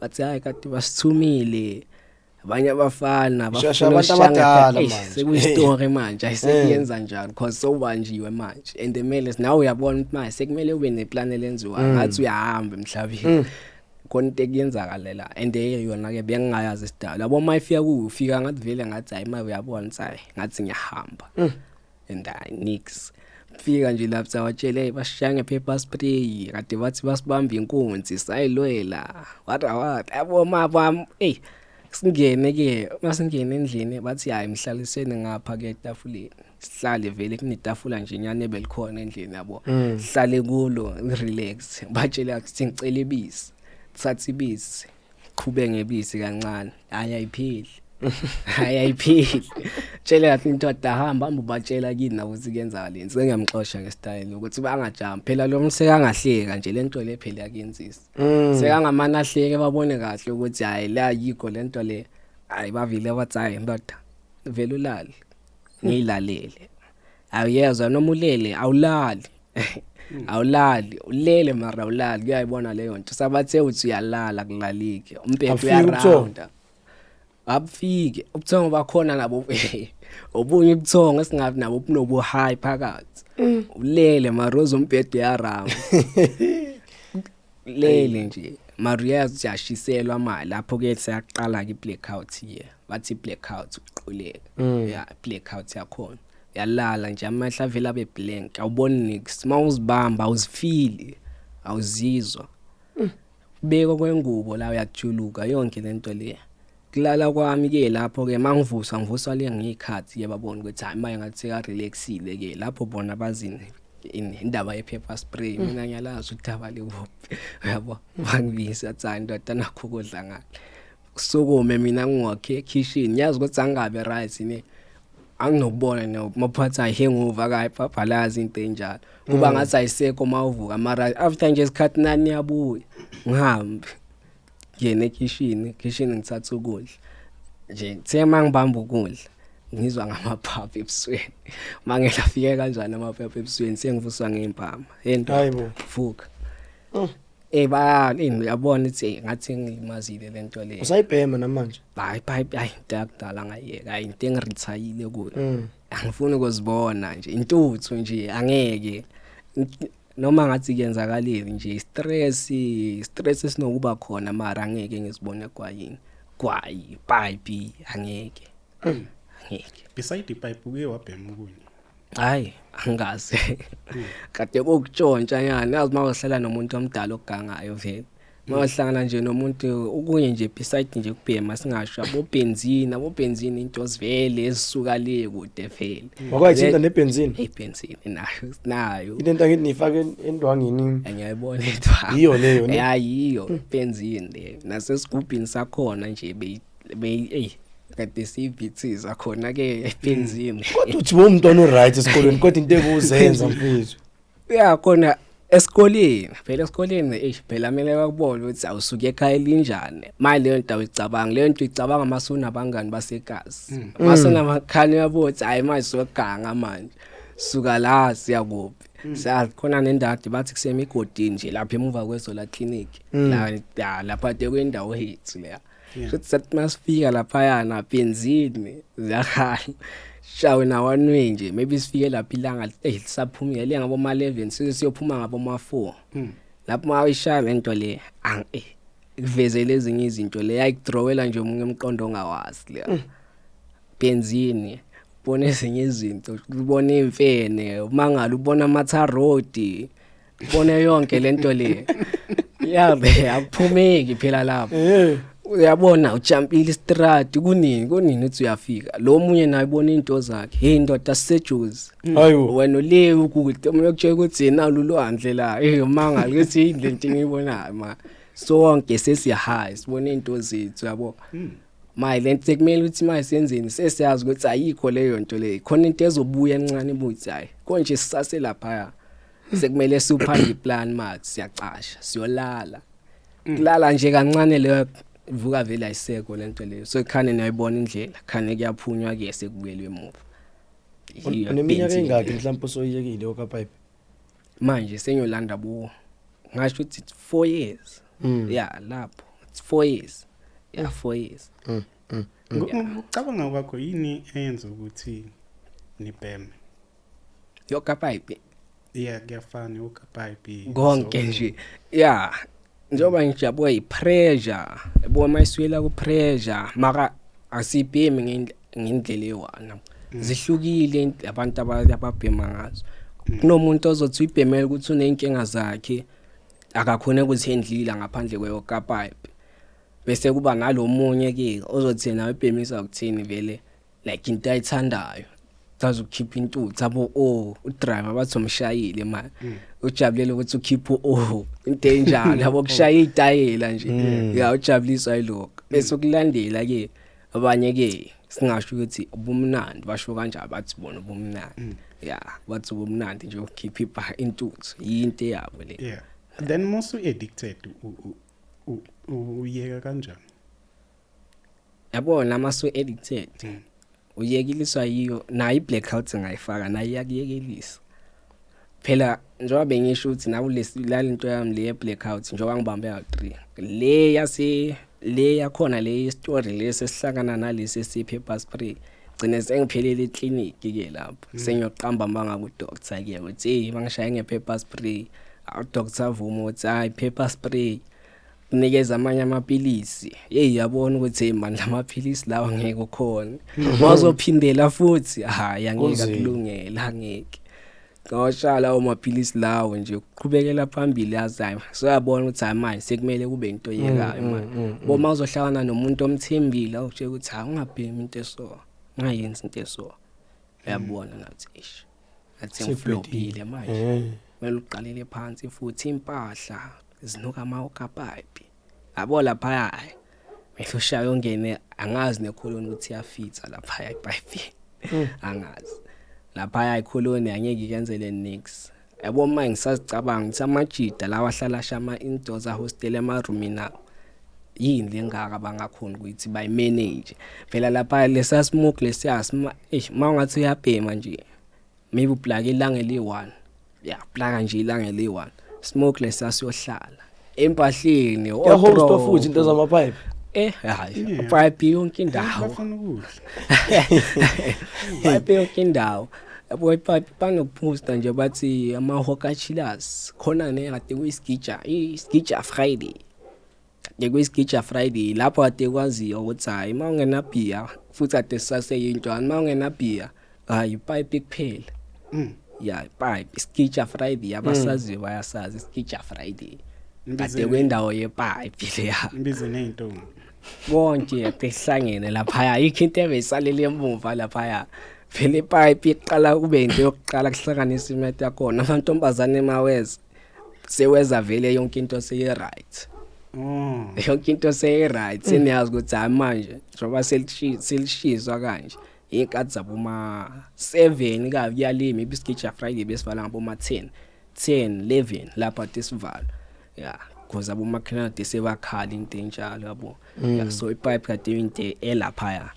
bathi hayi kade basithumile abanye abafana. Shasha abantu abadala manje. Sekuyistory manje, ayisekuyenza njalo because sowubanjiwe manje and emele nawe uyabona ukuthi manje sekumele ube neplan elenziwayo, ngathi uyahamba emhlabeni, khona into ekuyenzakalela. And yona ke bengingayazi isidalo yabo, uma ifika kuwe ufika ngathi vele ngathi hayi ma uyabona ukuthi hayi ngathi ngiyahamba and hayi nix. Fika nje lapha sawatshela, hey, basishaya nge-pepper spray, kade bathi basibamba inkunzi, sayilwela what what yabo maba. Hey, singene ke, masingene endlini bathi hayi mhlaliseni ngapha ke etafuleni, sihlale vele kunetafula nje nyane belikhona endlini yabo, sihlale kulo, relax. Batshela ukuthi ngicela ibisi, thatha ibisi, qhube ngebisi kancane, hayi ayipheli, hayi ayipheli. Tshela kahle indoda, hamba hamba ubatshela kini nabo ukuthi kuyenzakaleni. Sengiyamxosha ngesitayela ukuthi bangajampi phela, lo muntu sekangahleka nje lento le phela yakuyenzisa, sekangamane ahleke, babone kahle ukuthi hayi la yikho lento le. Hayi bavile bathi hayi ndoda vele ulale, ngiyilalele. Awuyezwa noma ulele awulali, awulali, ulele mara awulali, kuyayibona leyo nto. Sabathe uthi uyalala kulalike umbhede. Afike ubuthongo. Uyarounda, abufike ubuthongo bakhona nabo, obunye ubuthongo esingabi nabo bunobu high phakathi, ulele mara uzombhede uyarounda, lele nje mara uyazi ukuthi uyashiselwa mali. Lapho ke siyaqala ke blackout ke, bathi blackout uquleka ya blackout yakhona, uyalala nje amehlo avela abe blank, awuboni nix, mawuzibamba awuzifili, awuzizwa, beka kwengubo la uyajuluka yonke lento le. Kulala kwami ke lapho ke mangivuswa, ngivuswa le ngikhathi ke babona ukuthi hayi manje ngathi seka relaxile ke lapho, bona bazini indaba ye pepper spray, mina ngiyalazi udaba lekuphi uyabo. Bangibisa athi hayi ndoda nakho ukudla ngale, sukume mina ngingokhe ekitchen, yazi ukuthi angabe right ne anginokubona no maphatha hangover kayi phaphalazi into enjalo, kuba ngathi ayisekho mawuvuka, mara after nje isikhathi nani yabuya. Ngihambe ngene ekitchen, kitchen ngithatha ukudla nje, kuthe mangibamba ukudla ngizwa ngamaphaphu ebusweni, mangela afike kanjani amaphaphu ebusweni, sengivuswa ngempama yento. Hayibo. Vuka eh ba uyabona ukuthi ngathi ngilimazile lento le. Usayibhema namanje? Hayi hayi hayi, into yakudala ngayeka, hayi into engirithayile kuyo, angifuni ukuzibona nje intuthu nje, angeke noma ngathi kuyenzakaleni nje, stress stress esinokuba khona, mara angeke ngizibone kwayini, kwayi pipe, angeke, angeke. Beside ipipe uke wabhema okunye? Hayi angazi, kade kokutshontsha yani, yazi mawuhlala nomuntu omdala ogangayo vele mawuhlangana nje nomuntu okunye nje beside nje kubhema, singasho abobenzini, abobenzini into zivele ezisuka le kude vele. Wakwayithinta nebenzini? Hey, benzini nayo nayo. Into ento angithi nifake endwangini. Ngiyayibona into. Yiyo leyo ne? Ya yiyo benzini le, nasesigubhini sakhona nje be hey kade siyibhithiza khona ke benzini. Kodwa uthi womntwana oright esikolweni, kodwa into ekuzenza mfethu. Ya khona esikoleni phela, esikoleni eish phela kumele bakubone ukuthi awusuke ekhaya elinjani, manje leyo nto awuyicabanga, leyo nto uyicabanga masuna abangani basekasi, masunamakhani, uyabona ukuthi hayi manje soganga manje, suka la siya kuphi, siyazi khona nendadi bathi kusemigodini nje lapha emuva kwezola clinic la ya, lapha de kwendawo yethu leya. Futhi sathi masifika laphayana benzini ziyakhala, shawe na one way nje, maybe sifike lapha ilanga eh lisaphumile le ngabo ma 11, siyophuma ngabo ma 4. Lapho mawuyishaya lento le ikuvezele ezinye izinto le ayikudrowela nje omunye umqondo ongawazi le. Benzini ubona ezinye izinto, ubona imfene, umangala ubona amatharodi, ubone yonke lento le. Yabe akuphumeki phela lapho. Uyabona ujumpile istrati kunini kunini uthi uyafika lo munye naye ubona into zakhe, hey ndoda sisejuzi. Hayibo. Wena ule ukude umuntu ukutshela ukuthi nalo ulwandle la, hey mangala ukuthi yini lento engiyibonayo ma. Sonke sesiya high sibona into zethu yabo. Maye lento sekumele ukuthi maye senzeni, sesiyazi ukuthi ayikho leyo nto leyo, khona into ezobuya encane ibuthi hayi konje sisase lapha, sekumele siphande iplan mathi siyacasha siyolala kulala nje kancane leyo vuka vele ayisekho lento leyo, so khane nayibona indlela khane kuyaphunywa ke sekubuyelwe emuva. Yiyo Uneminyaka benzini engaki leyo. Mhlawumbe osoyekile okapipe? Manje sengiyolanda bo ngasho ukuthi it's 4 years. Yeah, lapho it's 4 years, yeah, 4 years. Ngokucabanga kwakho yini eyenza ukuthi nibheme? Yokapipe? Yeah, kuyafana ukapipe. Konke nje, yeah, njengoba ngijabula i-pressure yabo, mayisuyela ku pressure mara asibhemi ngendlela eyi-one, zihlukile abantu ababhema ngazo. Kunomuntu ozothi uyibhemela ukuthi uney'nkinga zakhe akakhona ukuzihendlila ngaphandle kweyokapipe, bese kuba nalomunye ke ozothi yena uyibhemisa ukuthini vele, like into ayithandayo azokhipha intuthu abo, oh udriver bathi umshayile manje ujabulela ukuthi ukhipha oh into enjalo yabo, kushaya itayela nje ya, ujabuliswa yilokho. Bese kulandela ke abanye ke singasho ukuthi ubumnandi, basho kanjalo bathi bona ubumnandi, ya, bathi ubumnandi nje ukukhipha intuthu yinto yabo le. Yeah, then most addicted uyeka kanjani? Yabo nama so addicted uyekeliswa yiyo nayo i-blackout ngayifaka nayo iyakuyekelisa phela, njengoba bengisho ukuthi nakulesi lalento yami le ye-blackout njengoba ngibambe ka-3 le yase le yakhona le story lesi esihlangana nalesi esi-pepper spray, gcine sengiphelele ekliniki ke lapho sengiyoqamba amanga ku-doctor ke ukuthi hey bangishaye nge-pepper spray, udoctor avuma ukuthi hayi pepper spray, kunikeza amanye amapilisi, hey yabona ukuthi hey man lamaphilisi lawa ngeke ukhona wazophindela futhi, hayi angeke. Kunzima. Akulungela angeke ngawashaya lawo maphilisi lawo nje ukuqhubekela phambili yazi, so yabona ukuthi hayi manje sekumele kube into oyekayo manje boma uzohlangana nomuntu omthembile awutshela ukuthi hayi ungabhemi into eso, ungayenzi into eso, uyabona ngathi ish athi ngiflopile manje. Kumele uqalele phansi futhi impahla zinuka ama-okapipe yabo lapha, mehlo ushaye ungene angazi nekholoni ukuthi iyafitha lapha epayipini, angazi lapha ikholoni angeke ikenzele nix yabo. Uma ngisazicabanga ukuthi amajida lawa ahlala shama indoors ahostel emarumini awo yini lengaka bangakhona ukuthi bayimanage phela lapha lesa smoke lesiya eish mawungathi uyabhema nje maybe uplaka ilanga eli-1, ya plaka nje ilanga eli-1, smoke lesiya siyohlala empahleni. Kuyahosta futhi into zamapipe. Hayi. Yeah. Pipe yonke indawo. Bafuna ukudla. Pipe yonke indawo yabo, ipipe banokuphosta nje bathi ama-hookah chillers khona ne kade kuyisigija isigija Friday, kade kuyisigija Friday lapho kade kwaziwa ukuthi hayi uma ungenabhiya futhi kade sisaseyinto uma ungenabhiya hayi ipipe kuphela. Ya, ipipe isigija Friday, abasaziyo bayasazi isigija Friday kade kwendawo yepipe leya. Imbize ney'ntombi. Konke kade kuhlangene laphaya, ayikho into ebeyisalele emuva laphaya phela, ipipe iqala kube into yokuqala kuhlanganisa imet yakhona amantombazane emaweza seweza vele yonke into seyi-right. Oh. Yonke into seyi-right, seniyazi ukuthi hayi manje njengoba selishiswa kanje iy'nkathi zaboma-7 kabi kuyalima ibisigija Friday besivala ngaboma-10 10 11 lapha ade sivala, ya, because abomakhelwane ade sebakhala into enjalo yabo, ya, so ipipe kade into elaphaya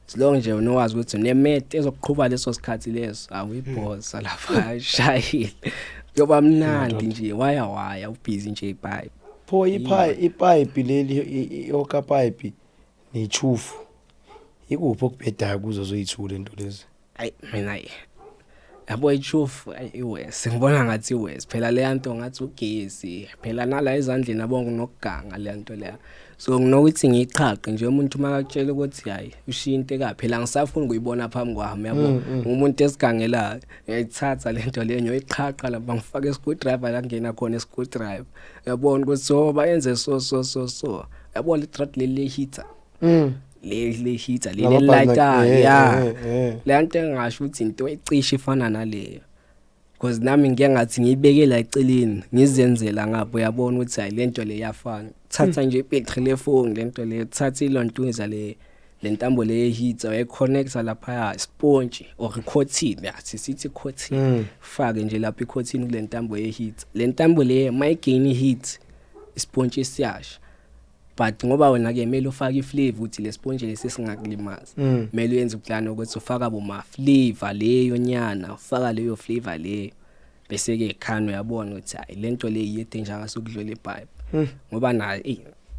as long nje unowazi ukuthi unemet ezokuqhuba leso sikhathi leso awuyibhosa lapha shayile kuyoba mnandi nje waya waya ubhizi nje ipipe. Pho ipipe leli i-hookah pipe nechufu ikuphi okubhedayo kuzo zoyithule into lezi? Ayi mina Yabo, ichufu iwes, ngibona ngathi iwes phela leya nto, ngathi ugesi phela nala ezandleni, yabo, nokuganga leya nto leya. So nginokuthi ngiyiqhaqe nje umuntu makakutshela ukuthi hayi, ushiya into eka phela, ngisafuna ukuyibona phambi kwami, yabo. Umuntu esigangelayo ngiyayithatha lento leyo, ngiyoyiqhaqa lapha, ngifake i-screwdriver la kungena khona i-screwdriver, uyabona ukuthi so bayenze so so so so, yabo, le draft leli le-heater, le heater leli lighter, ya, le nto engasho ukuthi into ecishe ifana naleyo, because nami ngike ngathi ngiyibeke la eceleni, ngizenzela ngapho, uyabona ukuthi hayi, lento le iyafana. Thatha nje ibhetri lefoni, lento le, thatha ilontuza le, lentambo le heater, uyayiconnecta lapha, sponge or cotton, yathi sithi cotton, fake nje lapha i-cotton kule ntambo ye heat. Le ntambo le mayigain heat, isponge siyasha, but ngoba wena ke kumele ufake iflavor ukuthi le sponge lesi singakulimaza, kumele uyenze uplan ukuthi ufaka boma flavor leyo nyana, ufaka leyo flavor leyo, bese ke khani uyabona ukuthi hayi, lento le iye dangerous ukudlula ipipe, ngoba nayo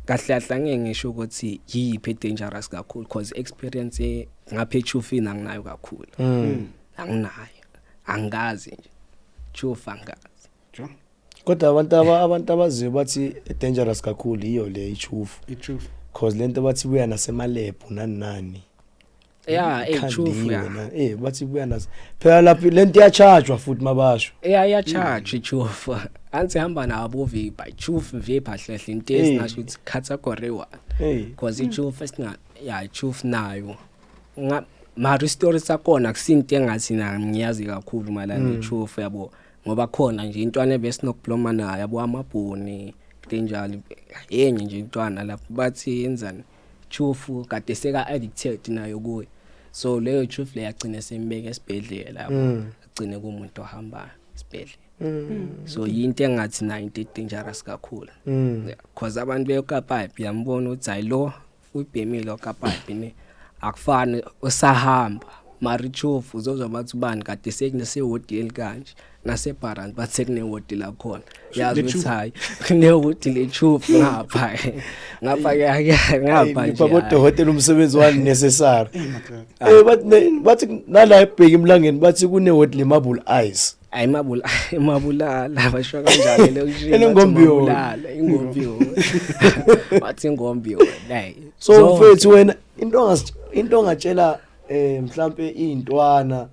kahle kahle angeke ngisho ukuthi yiphi dangerous kakhulu, because experience ngapha echufini anginayo kakhulu. Anginayo, angazi nje chufa, angazi. Jo. Kodwa abantu abantu abaziyo bathi dangerous kakhulu iyo le ichufu. I-truth. Cause lento bathi buya nasemalebhu nani nani. Ya, echufu. Ikhandiwe. Ya. Bathi buya nas phela lapha, lento iyachargewa futhi mabasho. Ya, iyacharge ichufu, anti hamba nabo vapor, ichufu, vapor hle into esingasho ukuthi category 1, because ichufu esinga, ya, ichufu nayo nga mara story sakhona kusinto engathi na ngiyazi kakhulu malana ichufu, yabo, ngoba khona nje intwana ebesinokubloma nayo, yabo, amabhoni kanjalo, enye nje intwana lapho bathi yenzani chufu, kade seka addicted nayo kuyo, so leyo chufu leyo yagcina sembeka esibhedlela, yabo, agcine kumuntu ohamba esibhedlela. So yinto engathi nayo into dangerous kakhulu. Yeah, cause abantu beyokapipe yambona ukuthi hayi, lo uyibhemile okapipe ne akufani usahamba, mara ichufu uzozwa bathi ubani kade sekunasewodi elikanje nasebharanti, bathi sekunewodi lakhona, yazi Le ukuthi chufu. Hayi, kunewodi lechufu ngapha ngapha ngapha nje, Nipha hayi. Bodokotela umsebenzi wani necessary. Madoda. Bathi nala ebheki emlangeni bathi kunewodi le marble ice. Hayi, mabula mabulala, basho kanjalo lokishini. Enengombiyo. Ingombiyo, bathi ingombiyo, hey. So mfethu, wena into ongatshela mhlambe izintwana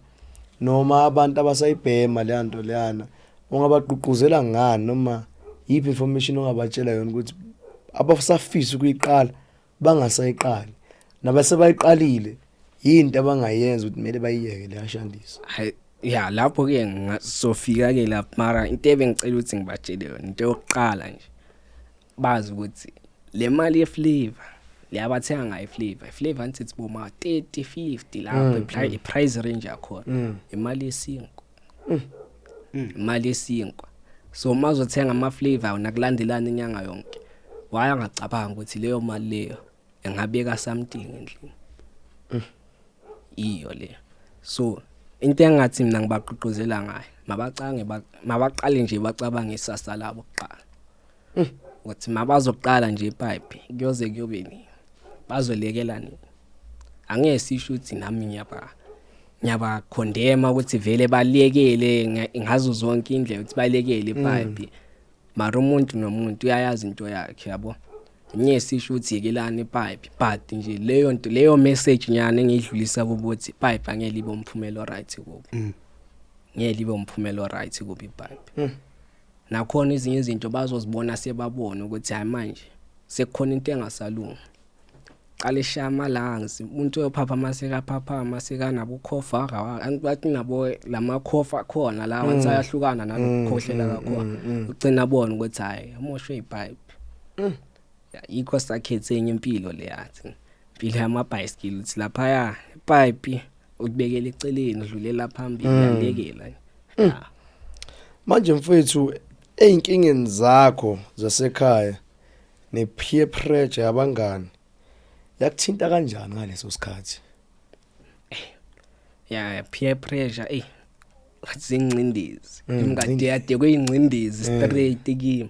noma abantu abasayibhema le nto leyana, ungabagqugquzela ngani, noma yiphi information ongabatshela yona ukuthi abasafisa ukuyiqala bangasayiqali, nabase bayiqalile yinto abangayenza ukuthi kumele bayiyeke le ashandisa? Hayi, ya, lapho ke ngasofika ke lapho, mara into ebengicela ukuthi ngibatshele yona, into yokuqala nje, bazi ukuthi le mali ye-flavor le abathenga ngayo i-flavor, i-flavor angithi it's boma 30 50 lapho, i-price range yakhona, imali yesinkwa, imali yesinkwa. So mazothenga ama-flavor nakulandelana inyanga yonke, why angacabanga ukuthi leyo mali leyo engabeka something endlini iyo le? So into engathi mina ngibaqhuquzela ngayo, mabacange mabaqale nje bacabange isasa labo kuqala, ukuthi mabazoqala nje ipipe kuyoze kuyobe nini, bazolekela nini. Angeke sisho ukuthi nami ngiyaba condemn ukuthi vele balekele ngazo zonke indlela ukuthi balekele ipipe, mara umuntu nomuntu uyayazi into yakhe, yabo. Ngeke sisho ukuthi yekelani ipipe, but nje leyo nto leyo, message nyana engiyidlulisa kubo ukuthi ipipe angeke libe umphumela right kubo, ngeke libe umphumela right kubo ipipe. Nakhona ezinye izinto bazozibona sebabona ukuthi hayi, manje sekukhona into engasalungi, qala eshaya ama-lungs, umuntu uyophapha masekaphapha masekanabo ukhofa, bathi nabo lamakhofa akhona la wathi ayahlukana nalokukhohlela kakhona, ugcina bona ukuthi hayi, amoshwe ipipe. Ya, yikho sakhethe enye impilo le, yathi impilo yamabhayisikili, ukuthi laphaya ipipe ukubekela eceleni, udlulela phambili, uyalekela, ya. Manje mfethu, ey'nkingeni zakho zasekhaya ne-peer pressure yabangani yakuthinta kanjani ngaleso sikhathi? Ya, peer pressure, zingcindezi imngadi yade kuyingcindezi straight kimi,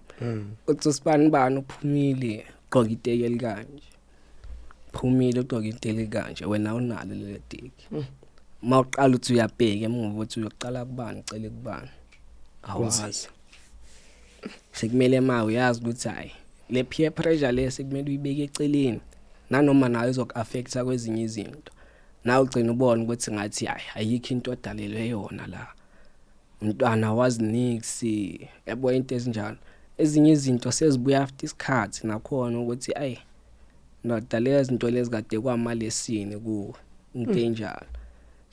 uthi usibani bani uphumile ugqoka iteki elikanje, phumile ugqoka iteki elikanje, wena awunalo lelo teki. Mawuqala uthi uyabheka emuva uthi uyoqala kubani, ucele kubani, awazi. Sekumele ma uyazi ukuthi hayi, le peer pressure le sekumele uyibeke eceleni, nanoma nayo izoku-affecta kwezinye izinto. Nawe ugcina ubona ukuthi ngathi hayi, ayikho into odalelwe yona la, umntwana wazi nix, yabo, into ezinjalo. Ezinye izinto sezibuya after isikhathi nakhona ukuthi ayi ndoda, lezi zinto lezi kade kwamalesini kuwe, into enjalo.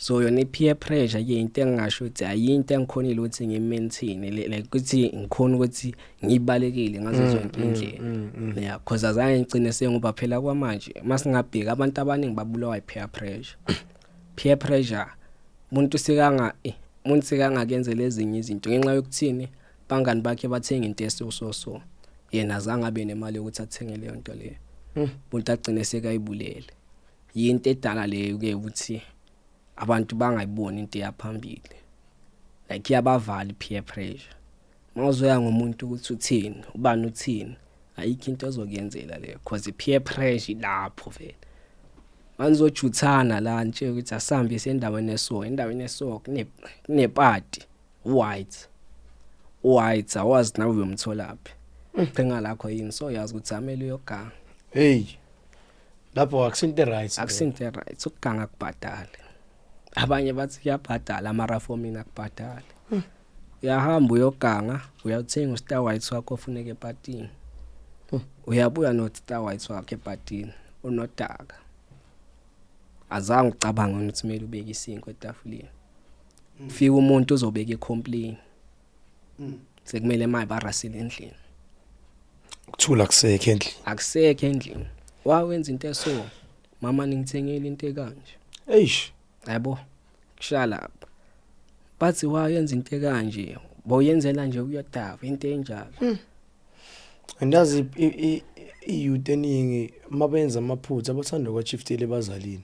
So yona i-peer pressure ke, into engingasho ukuthi ayinto engikhonile ukuthi ngiyi-maintain, like ukuthi ngikhona ukuthi ngiyibalekile ngazo zonke indlela, yeah, cause azange ngigcine sengoba phela kwamanje masingabheka abantu abaningi babulawa i-peer pressure. Peer pressure, umuntu sekangakenzela ezinye izinto ngenxa yokuthini? Bangani bakhe bathenga into eso, so yena azange abe nemali yokuthi athenge leyo nto leyo. Umuntu agcine sekayibulele. Yinto edala leyo ke ukuthi abantu bangayiboni into yaphambili, like iyabavala i-peer pressure. Mawuzoya ngomuntu ukuthi uthini, ubani uthini, ayikho into ozokuyenzela leyo, cause i-peer pressure ilapho vele. Manizojuthana la nje ukuthi asambe sendaweni eso, endaweni eso kune party, white white, awazi nawe uyomtholaphi, qhinga lakho yini, so yazi ukuthi amele uyoganga. Hey, lapho akusinto right. Akusinto right ukuganga, kubhadale. Abanye bathi kuyabhadala, mara for mina akubhadali. Uyahamba uyoganga, uyawuthenga u-Star White wakho ofuneka epatini, uyabuya no-Star White wakho epatini unodaka, azange ucabange ukuthi kumele ubeke isinkwa etafuleni. Fika umuntu uzobeka i-complain, sekumele maye barasile endlini. Ukuthula kusekho endlini. Akusekho endlini. Wawenza into eso, mama ningithengele into ekanje. Eish. Yabo, kusha lapha bathi wayenza into ekanje, boyenzela nje ukuyodava, into enjalo. Andazi, i-youth eningi mabenza amaphutha bathanda ukwashiftela ebazalini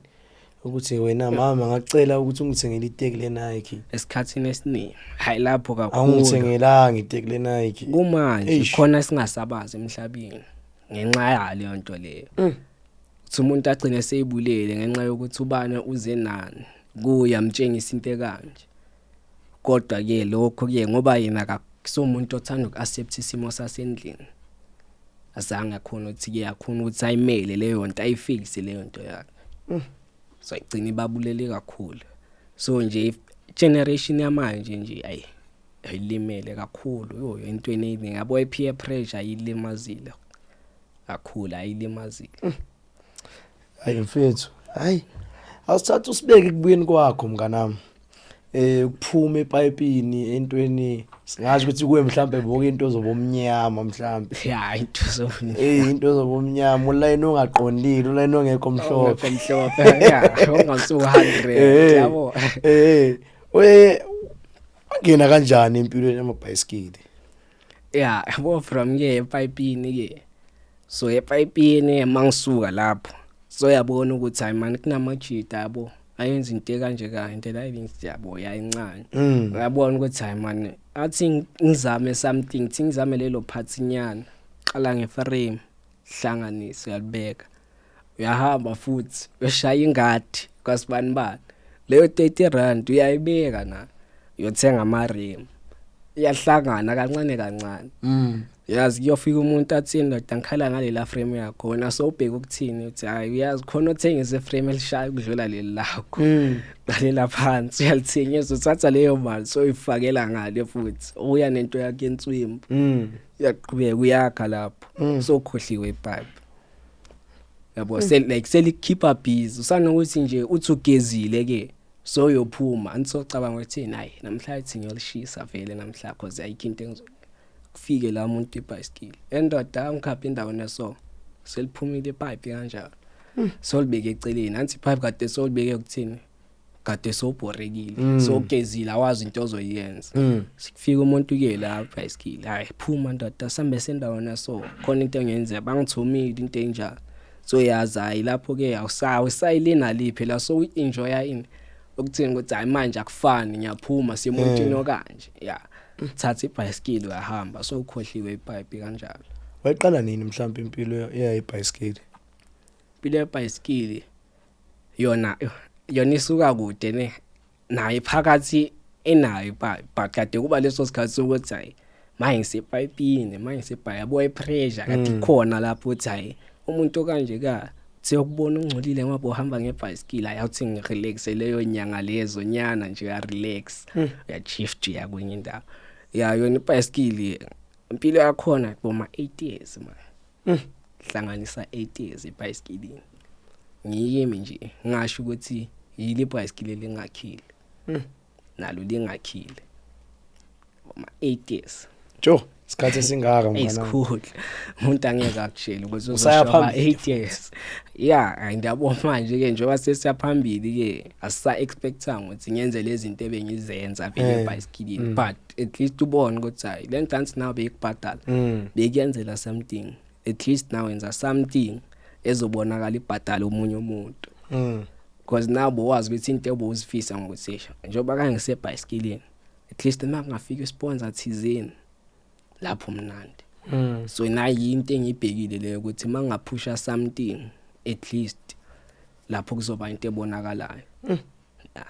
ukuthi wena mama, ngacela ukuthi ungithengele iteki le-Nike. Esikhathini esiningi hayi, lapho kakhulu. Awungithengelanga iteki le-Nike. Kumanje Eish. khona singasabazi emhlabeni ngenxa yaleyo nto leyo, ukuthi umuntu agcine seyibulele ngenxa yokuthi ubani uze nani kuye, amtshengisa into ekanje. Kodwa ke lokho ke ngoba yena akusomuntu othanda uku-accept isimo sasendlini, azange akhona ukuthi ke akhona ukuthi ayimele leyo nto, ayifixe leyo nto yakhe, so igcina ibabulele kakhulu. So nje generation yamanje nje ayi, ayilimele kakhulu yo entweni eyiningi, yabo. I-peer pressure ayilimazile kakhulu, ayilimazile. Hayi mfethu, hayi, awusithatha usibeke ekubuyeni kwakho mnganami, ukuphuma epayipini entweni, singasho ukuthi kuwe mhlambe bonke into zobumnyama mhlambe. Ya, into so Into zobumnyama, ulayini ongaqondile, ulayini ongekho mhlophe. Ongekho mhlophe, ya, ongasuka 100, yabo. We wangena kanjani empilweni yamabhayisikili? Ya, yabo, from ke epayipini ke, so epayipini mangisuka lapho, so yabona ukuthi hayi man, kunamajita, yabo, ayenza into kanje kanje la, yabo, yayincane. Uyabona ukuthi hayi man, athi ngizame something, thi ngizame lelo part nyana, qala nge-frame, hlanganise, uyalibeka, uyahamba futhi uyoshaya ingadi kwasibani bani, leyo 30 rand uyayibeka na, uyothenga ama-rim, iyahlangana kancane kancane. Yazi kuyofika umuntu athi, "Ndoda, ngikhala ngalela frame yakho." Wena sowubheka ukuthini? Uthi hayi, uyazi khona othengisa iframe elishaya ukudlula leli lakho. Qalela phansi, uyalithengisa, uthatha leyo mali soyifakela ngale futhi, uya nento yakhe enswimpu. Uyaqhubeka uyakha lapho. Sokhohliwe ipipe, yabo, sel like selikhipha busy, usanokuthi nje uthi ugezile ke, so uyophuma anisocabanga ukuthi hayi, namhlanje ngiyolishisa vele namhla, cause ayikho into engizo kufike la umuntu ibhayisikili, endoda, angikhapha endaweni eso, seliphumile ipipe kanjalo, solibeke eceleni nansi ipipe kade solibeke ukuthini, kade sobhorekile. Sogezile, awazi into ozoyenza. Sikufika umuntu ke la ibhayisikili, hayi, phuma ndoda, sambe sendaweni so khona into engenzeka, bangithumile, into enjalo. So yazi hayi, lapho ke awusawu sayilina liphi la, so enjoya ini ukuthini ukuthi hayi, manje akufani, ngiyaphuma siyemuntwini okanje, ya, thatha ibhayisikili uyahamba, so ukhohliwe ipipe kanjalo. Wayiqala nini mhlawumbe impilo yayibhayisikili? Impilo yebhayisikili yona isuka kude ne. Naye phakathi enayo ipipe, but kade kuba leso sikhathi sokuthi hayi, manje ngisepayipini, manje ngisebhayi, yabo, ipressure kade ikhona lapho uthi hayi, umuntu kanje ka siyokubona ungcolile ngoba uhamba ngebhayisikili. Ayawuthi ngirelax leyo nyanga lezo nyana nje, uya relax, uya shift, uya kwenye indawo. Ya, yona ibhayisikili impilo yakhona boma 8 years man, hlanganisa 8 years ebhayisikilini. Ngiyimi nje ngasho ukuthi yile ibhayisikili lengakhile nalo lingakhile boma 8 years. Jo, isikhathi esingaka, mfana. Esikhulu, umuntu angeke akutshele ukuthi Usaya uzoshoba phambili. 8 years. Yeah, hayi, ndiyabona manje ke njengoba sesiya phambili ke, asisa expectanga ukuthi ngenze lezi zinto ebengizenza vele ebhayisikilini, but at least ubone ukuthi hayi, le dance now beyikubhadala, bekuyenzela something. At least now wenza something ezobonakala ibhadala omunye umuntu, because now bowazi ukuthi into ebowuzifisa ngokuthi njengoba kangisebhayisikilini, at least uma kungafika isponsor thizeni lapho mnandi. So nayi into engiyibhekile leyo, ukuthi mangaphusha something, at least lapho kuzoba into ebonakalayo. Yeah.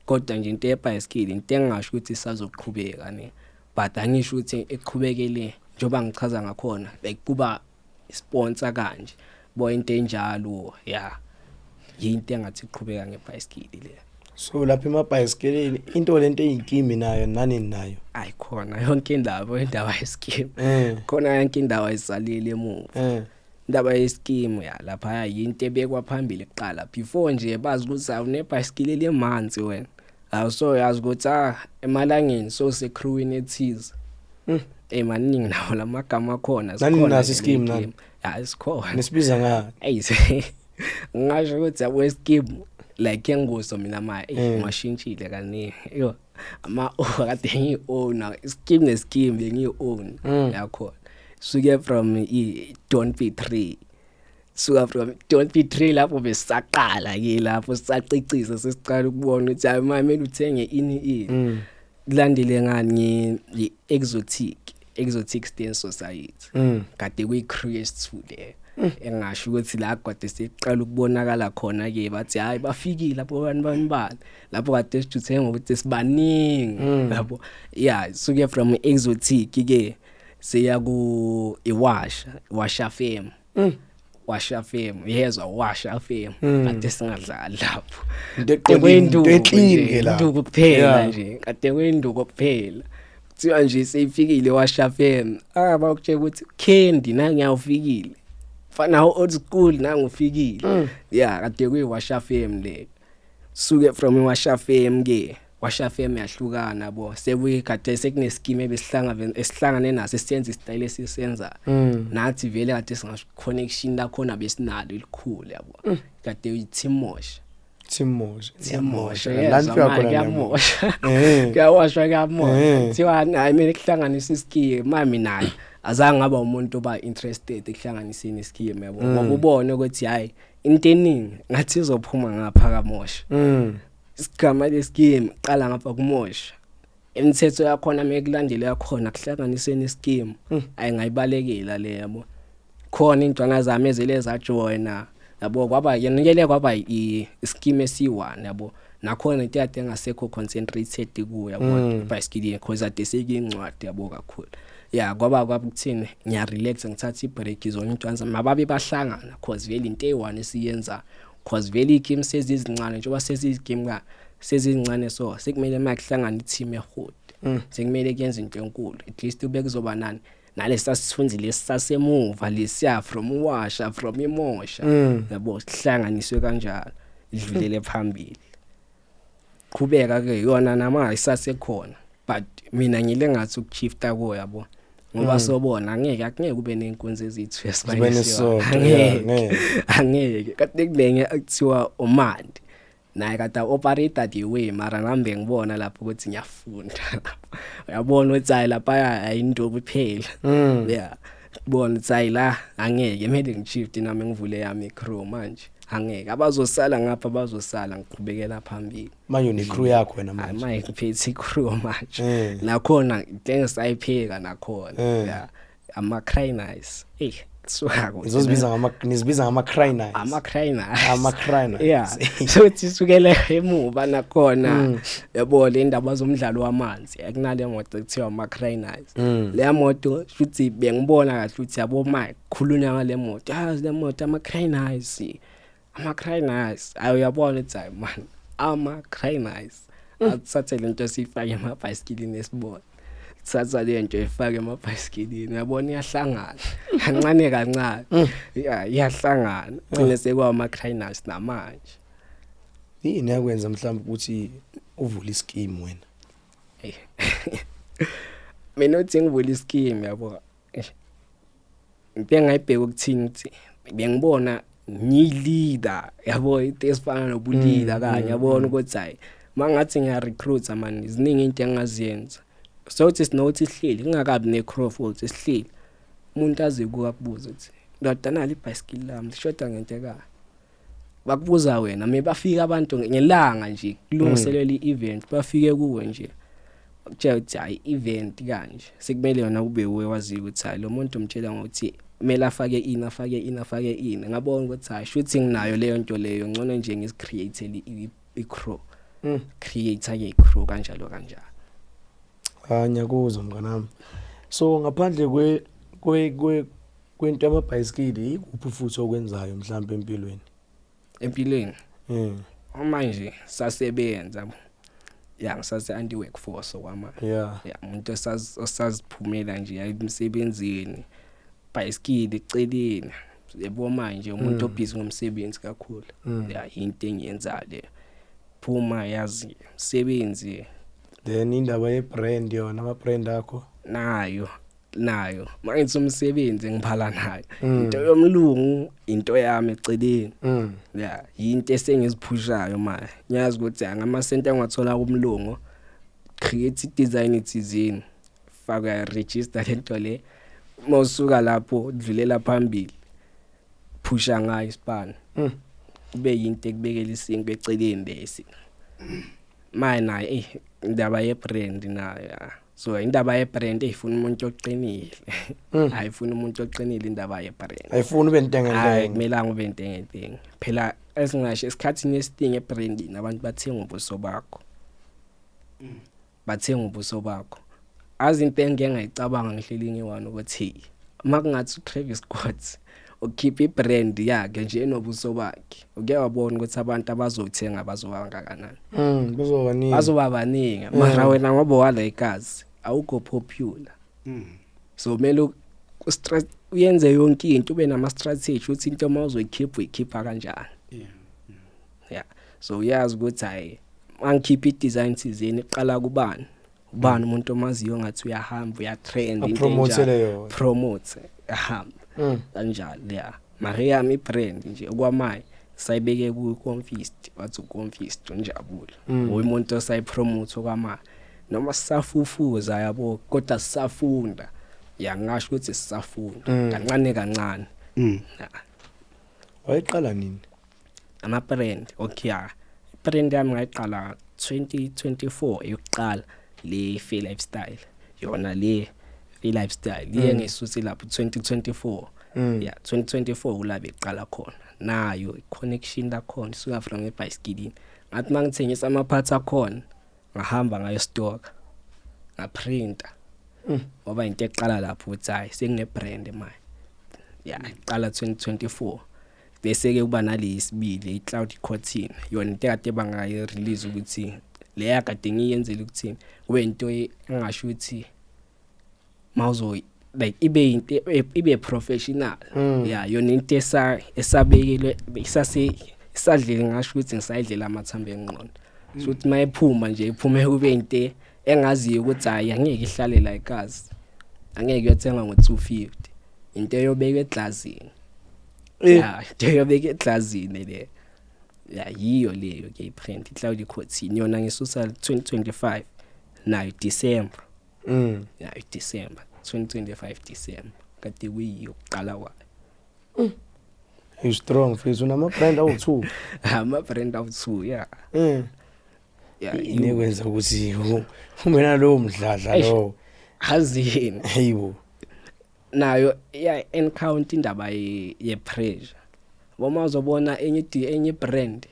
Kodwa nje into yebhayisikili, into engingasho ukuthi isazoqhubeka ne, but angisho ukuthi eqhubekele njengoba ngichaza ngakhona, like kuba sponsor kanje bo, into enjalo. Yeah, yinto engathi iqhubeka ngebhayisikili le. So lapha emabhayisikilini, into lento eyinkimi nayo nani nayo? Ayikhona yonke indaba, indaba yescheme. Khona yonke indawo, ayisalile emuva. Indaba yescheme ya lapha yinto ebekwa phambili kuqala before nje bazi ukuthi awunebhayisikili lemanzi wena, awuso yazi ukuthi ah, emalangeni so secrewini ethize. Maningi nawo lamagama akhona. Nani Sikhona naso nje ischeme le nani? game. Ya, sikhona. Nisibiza ngani? Ey, ngisho ukuthi yabo scheme like enguso mina ma ngashintshile kaningi yo, ama kade ngiyi-owner scheme nescheme bengiyi-own yakhona, suke from i Don't Be 3, suka from Don't Be 3 lapho besaqala ke, lapho sisacicisa, sesicala ukubona ukuthi hayi manje kumele uthenge ini ini. Kulandele ngani? Nge-exotic, Exotic Stance Society. Kade kuyi-crew yesithu le, engasho ukuthi la kade siqala ukubonakala khona ke, bathi hayi, bafikile lapho bani bani bani, lapho kade sijuthe ngokuthi sibaningi lapho. Yeah, suke from exotic ke siya ku iwasha, Washa Fame. Washa Fame, yezwa, Washa Fame, kade singadlali lapho. Into eqondile, into eclean ke la. Induku kuphela. Nje kade kuyinduku kuphela. Kuthiwa nje seyifikile Washa Fame, ah, bakutshela ukuthi Candy nangiyawufikile, fana old school nangufikile. Yeah, kade kuyi Washa Fame le. Suke from iWasha Fame ke, Washa Fame yahlukana yabo, sekuyi kade sekunescheme ebesihlangane esihlangane naso, esiyenza isitayile esisenza nathi vele, kade singasho connection la khona besinalo elikhulu yabo, kade uyi-Team Mosh. Team Mosh. Team Mosh. La nifika khona Kuyamosha. Kuyawashwa, kuyamosha. Kuthiwa hayi, mina kuhlanganisa ischeme mami naye azange ngaba umuntu oba interested ekuhlanganiseni ischeme yabo, ngoba ubone ukuthi hayi, into eningi ngathi izophuma ngapha kamosha. Isigama lescheme qala ngapha kumosha, imithetho yakhona mekulandela yakhona kuhlanganiseni ischeme, ayingayibalekela le yabo. Khona intwana zami ezele zajoyina yabo, kwaba yena ngele kwaba ischeme esi1 yabo, nakhona into yade engasekho concentrated kuyo yabo, ibhayisikili, because ade sekuyincwadi yabo kakhulu. Ya, kwaba ukuthini, ngiya relax, ngithatha ibreak, zona intwana zami mababe bahlangana, cause vele into eyi1 esiyenza, cause vele igame sezizincane, njengoba sezizigame ka sezizincane, so sekumele makuhlangana i-team ehot, sekumele kuyenze into enkulu. At least ube kuzoba nani nalesa sithunzi lesisasemuva lesiya from uwasha, from imosha yabo, sihlanganiswe kanjalo, idlulele phambili. Qhubeka ke yona nama isasekhona, but mina ngile ngathi ukushifta kuyo yabo, ngoba sobona angeke, akungeke kube nenkunzi ezithu. Zibe nesonto, yeah, ngeke. Angeke, kade kunenge ekuthiwa umandi naye kade operate the way, mara nami bengibona lapho ukuthi ngiyafunda lapho, uyabona ukuthi hayi, lapha ayindobo kuphela. Yeah, bona ukuthi hayi, la angeke, kumele ngishift nami ngivule yami icrew manje, angeke abazosala ngapha, bazosala, ngiqhubekela phambili. Manje une-crew yakho wena Hayi, manje? Manje ngiphethe icrew manje. Nakhona into engisayipheka nakhona. Yeah, ama cry nice, hey. Suka kude. Nizozibiza ngama nizibiza ngama cry nights. Ama cry nights. Ama cry nights. Yeah, so sisukele emuva nakhona, yabo, le ndaba zomdlalo wamanzi, akunale moto ekuthiwa ama cry nights. Le moto futhi bengibona kahle ukuthi, yabo, ma khulunywa ngale moto, yazi le moto ama cry nights, ama cry nights, ayo uyabona ukuthi hayi man, ama cry nights, athathe lento siyifake emabhayisikilini esibona, thatha le nto ifake emabhayisikilini, uyabona iyahlangana kancane kancane, yeah, iyahlangana, gcine sekuwa ama cry nights namanje. Yini yakwenza mhlawumbe ukuthi uvule ischeme wena? Mina uthi ngivula ischeme, yabo, into engayibheka ukuthini, ukuthi bengibona ngiyi-leader, yabo, into esifana nobu-leader kanye, yabona ukuthi hayi, mangathi ngiya-recruit man, ziningi into engaziyenza. So uthi sinokuthi sihleli kungakabi ne-crew futhi sihleli, umuntu aze kuka kubuza ukuthi, ndoda, nali ibhayisikili lami lishoda ngento eka, bakubuza wena. Bafika abantu ngelanga nje kulungiselela i-event, bafike kuwe nje bakutshela ukuthi hayi, event kanje, sekumele yona kube uwe waziyo ukuthi hayi, lo muntu umtshela ngokuthi kumele afake ini, afake ini, afake ini. Ngabona ukuthi hayi, shuthi nginayo leyo nto leyo, ngcono nje ngizicreate i-crew, create ke i-crew kanjalo kanjalo. Ah, ngiyakuzwa mnganami. So ngaphandle kwe kwe kwe kwento yamabhayisikili, ikuphi futhi okwenzayo mhlawumbe empilweni? Empilweni? Manje sasebenza, ya, ngisase anti workforce okwamanje. Ya, umuntu osaziphumela nje emsebenzini, bhayisikili eceleni, yebo, manje umuntu obhizi ngomsebenzi kakhulu. Ya, into engiyenzayo le, phuma yazi umsebenzi. Then indaba ye-brand yona, ama-brand akho? Nayo mangithi umsebenzi ngiphala nayo, into yomlungu, into yami eceleni. Ya, into esengiziphushayo manje, ngiyazi ukuthi ngamasenti engiwathola kumlungu, create design thizeni, faka, register lento le, mawusuka lapho dlulela phambili, phusha ngayo isipana. Kube yinto ekubekela isinkwa eceleni lesi maye naye, indaba ye brand nayo, ya. So indaba ye brand ifuna umuntu oqinile. Ayifuna umuntu oqinile indaba ye brand. Ayifuni ube Hayi, ntengentenge. Kumelanga ube ntengentenge phela, esingasho esikhathini esiningi ebrandini abantu bathenga ubuso bakho, bathenga ubuso bakho. Azi into engike ngayicabanga ngihleli ngiwani ukuthi makungathi uTravis Scott ukhipha ibrand yakhe nje enobuso bakhe, uke wabona ukuthi abantu abazothenga bazoba kangakanani? Bazoba baningi. Bazoba baningi, mara wena ngoba wala igazi awukho popular. So kumele uyenze yonke into, ube nama strategy ukuthi into mawuzoyikhipha uyikhipha kanjani. Yeah, so uyazi ukuthi hayi, mangikhipha i-design thizeni, iqala kubani, ubani umuntu omaziyo ngathi uyahamba, uyatrend, into Apromote enjalo. yona. Promote, ahamba kanjalo, yeah. Mara yami ibrand nje okwamaye sayibeke ku Confist, wathi uConfist unjabule. Umuntu osayipromote okwamaye noma sisafufuza, yabo, kodwa sisafunda, ya, ngisho ukuthi sisafunda kancane kancane. Ya. Wayiqala nini? Ama brand, okay, ya, brand yami ngayiqala 2024 eyokuqala le Fair Lifestyle, yona le Fair Lifestyle iye ngisuse lapho 2024. Yeah, 2024 kula beqala khona nayo i-connection la khona isuka from ebhayisikilini. Ngathi mangithengisa ama-parts akhona, ngahamba ngayo stock, ngaprinta, ngoba into eqala lapho ukuthi hayi, sengine brand manje. Ya, iqala 2024, bese ke kuba nalesibili i-cloud cotton, yona into ekade bangayi release ukuthi leya kade ngiyenzele ukuthini, kube into engasho ukuthi mawuzo like ibe into ibe professional. Yeah, yona into esabekile isase isadlile, ngasho ukuthi ngisayidlela amathambo engqondo. So ukuthi mayiphuma nje iphume kube into engaziyo ukuthi hayi, angeke ihlale la igazi, angeke uyothenga ngo250, into eyobekwa eglazini. Yeah, into eyobekwa eglazini le, ya, yiyo leyo ke iprint icloud cotton, yona ngisusa 2025 nayo December. Ya, December 2025, December kade kuyiyo kuqala kwayo. You strong mfethu, unama brand awu2. Ama brand awu2, yeah. Yeah. Yini ekwenza ukuthi ube nalowo mdladla Eish. lowo? Azini. Hayibo. Nayo iya encounter indaba ye pressure. Boma uzobona enye brand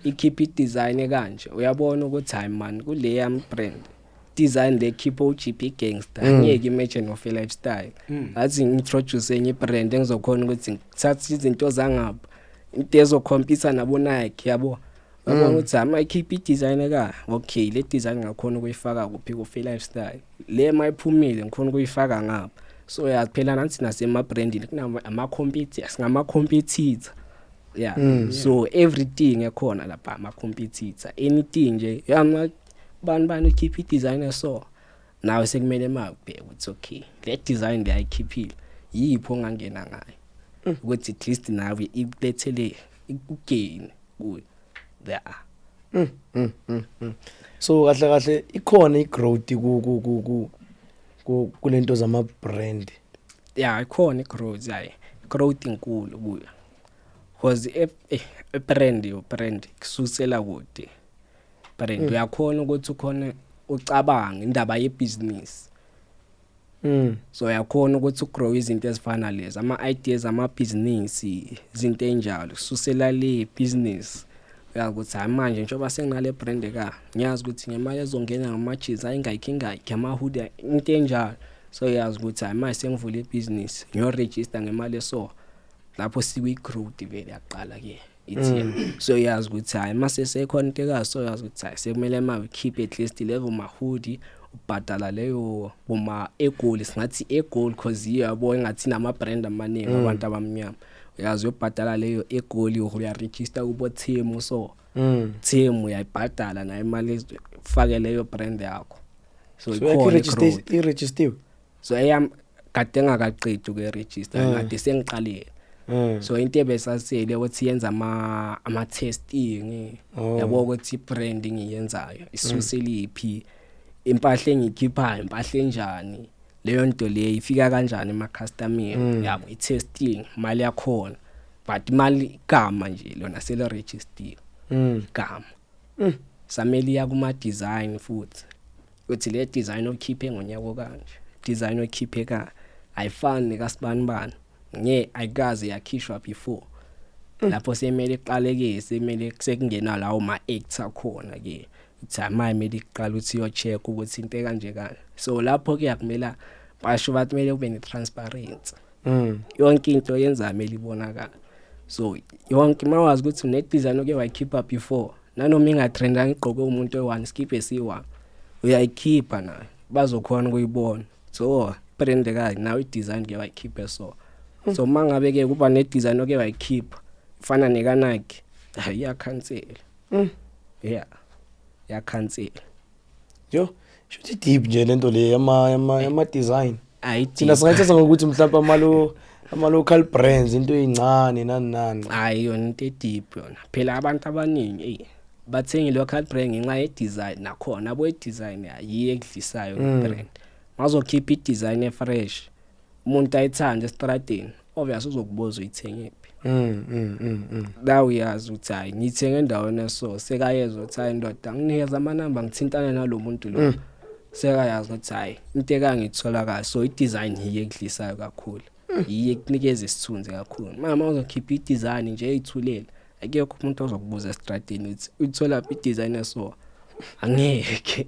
ikhipha i-design kanje, uyabona ukuthi hayi man, kule yami brand design le khipha uGP Gangster ngeke i-match no lifestyle. Athi ngi-introduce enye brand engizokhona ukuthi ngithathe izinto zangapha, into ezo-compete nabo Nike, yabo. Yabona ukuthi ama ikhipha i-design ka, okay, le design ngakhona ukuyifaka kuphi ku lifestyle, le mayiphumile ngikhona ukuyifaka ngapha. So ya, phela nathi nasema brandini kunama ama competitors, singama competitor, yeah. So everything ekhona lapha ama competitor, anything nje yama bani bani ukhipha i-design, so nawe sekumele makubheke ukuthi okay, le design le ayikhiphile yipho ongangena ngayo ukuthi at least nawe ikulethele i-gain kuyo there. So kahle kahle ikhona i-growth ku ku ku ku ku kulento zama brand? Yeah, ikhona i-growth, hayi, growth inkulu kuyo because e brand, yo brand kususela kude brand, uyakhona ukuthi ukhona ucabanga indaba ye-business. So uyakhona ukuthi u-grow izinto ezifana lezi, ama ideas ama business, izinto enjalo kususela le business. Uyazi ukuthi hayi, manje njengoba senginale brand ka, ngiyazi ukuthi ngemali ezongena ngamajezi ayingayikhi ingayikhi, ama-hoodie, into enjalo. So uyazi ukuthi hayi, manje sengivule ibhizinisi, ngiyo-register ngemali eso lapho sikwi-growth vele yaqala ke ithi. So uyazi ukuthi hayi, mase sekhona into ekaso, so uyazi ukuthi hayi, sekumele ma ukhiphe at least level ma-hoodie, ubhadala leyo boma egoli, singathi egoli cause yiyo, yabo, engathi nama brand amaningi abantu abamnyama. Uyazi uyobhadala leyo egoli, uya-register kubo team, so team uyayibhadala nayo imali, ufake leyo brand yakho. So so yakho ikhona i-growth. I-registiwe? So eyam kade ngakaqedi ukuyi-register, kade sengiqalile. So into ebesasele ukuthi yenza ama testing, yabo, ukuthi i-brand engiyenzayo isuseliphi, impahla engiyikhiphayo impahla enjani, leyo nto leyo ifika kanjani ema-customer, yabo, i-testing imali yakhona. But imali, igama nje lona sele registiwe, igama. Samele iya kuma design futhi uthi le design okhiphe ngonyaka kanje, design okhiphe ka ayifani nekasibani bani, nge ayikaze yakhishwa before. Lapho semele iqale ke, semele sekungena lawo ma acts akhona ke, uthi amaye kumele iqale ukuthi iyo check ukuthi into kanje kanje. So lapho ke akumela basho bathi kumele kube ne transparency. Yonke into yenza kumele ibonakala. So yonke mawazi ukuthi une design oke wayikhipha before, nanoma ingatrendanga, igqoke umuntu oyi-one, skip esiyi-one, uyayikhipha nayo bazokhona ukuyibona. So brand kayi nawe i-design ke wayikhiphe, so mangabe ke kuba ne design oke wayikhipha fana neka Nike, hayi, iyakhansela. Yeah, iyakhansela. Yo, shuthi deep nje lento le yama design. Ayi. Thina singayithatha ngokuthi mhlawumbe ama local brands into ezincane nani nani. Hayi, yona into e-deep yona. Phela abantu abaningi, ey, bathenga i-local brand ngenxa ye-design. Nakhona abo i-design ayiye ekudlisayo brand. Mazokhipha i-design e-fresh, umuntu ayithande estradeni, obvious uzokubuza uyithengephi. mm mm mm, mm. La uyazi ukuthi hayi, ngiyithenge endaweni eso, sekayezwa ukuthi hayi ndoda, nginikeza amanamba ngithintane nalo muntu lo. Sekayazi ukuthi hayi, into ekangithola kahle. So i-design yiyo ekudlisayo kakhulu, yiyo ekunikeza isithunzi kakhulu. Mama uzokhipha i-design nje eyithulele, akekho umuntu ozokubuza estradeni ukuthi uyithola phi i-design eso, angeke.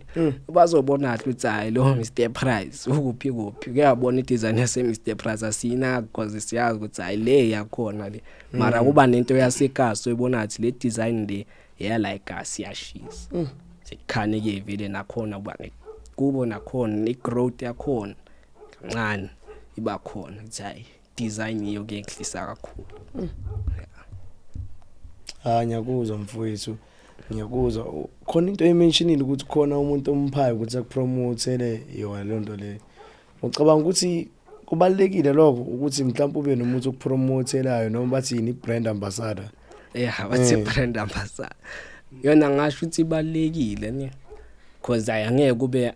Bazobona kahle ukuthi hayi, lo Mr Price ukuphi kuphi, kuyabona i-design yase Mr Price asiyinaki because siyazi ukuthi hayi, le yakhona le. Mara kuba nento yasekasi oyibona ukuthi le design le yala igasi iyashisa, sekukhane ke vele nakhona kuba kubo nakhona i-growth yakhona kancane iba khona ukuthi hayi, design iyo ke ekudlisa kakhulu. Ah, ngiyakuzwa mfowethu, ngiyakuzwa. Khona into oyi-mentionile ukuthi khona umuntu omphayo ukuthi aku-promotele yona leyo nto leyo. Ucabanga ukuthi kubalulekile lokho ukuthi mhlawumbe ube nomuntu oku-promotelayo, noma bathi yini, i-brand ambassador? Yeah, bathi brand ambassador. Yona ngasho ukuthi ibalekile ne, because angeke kube,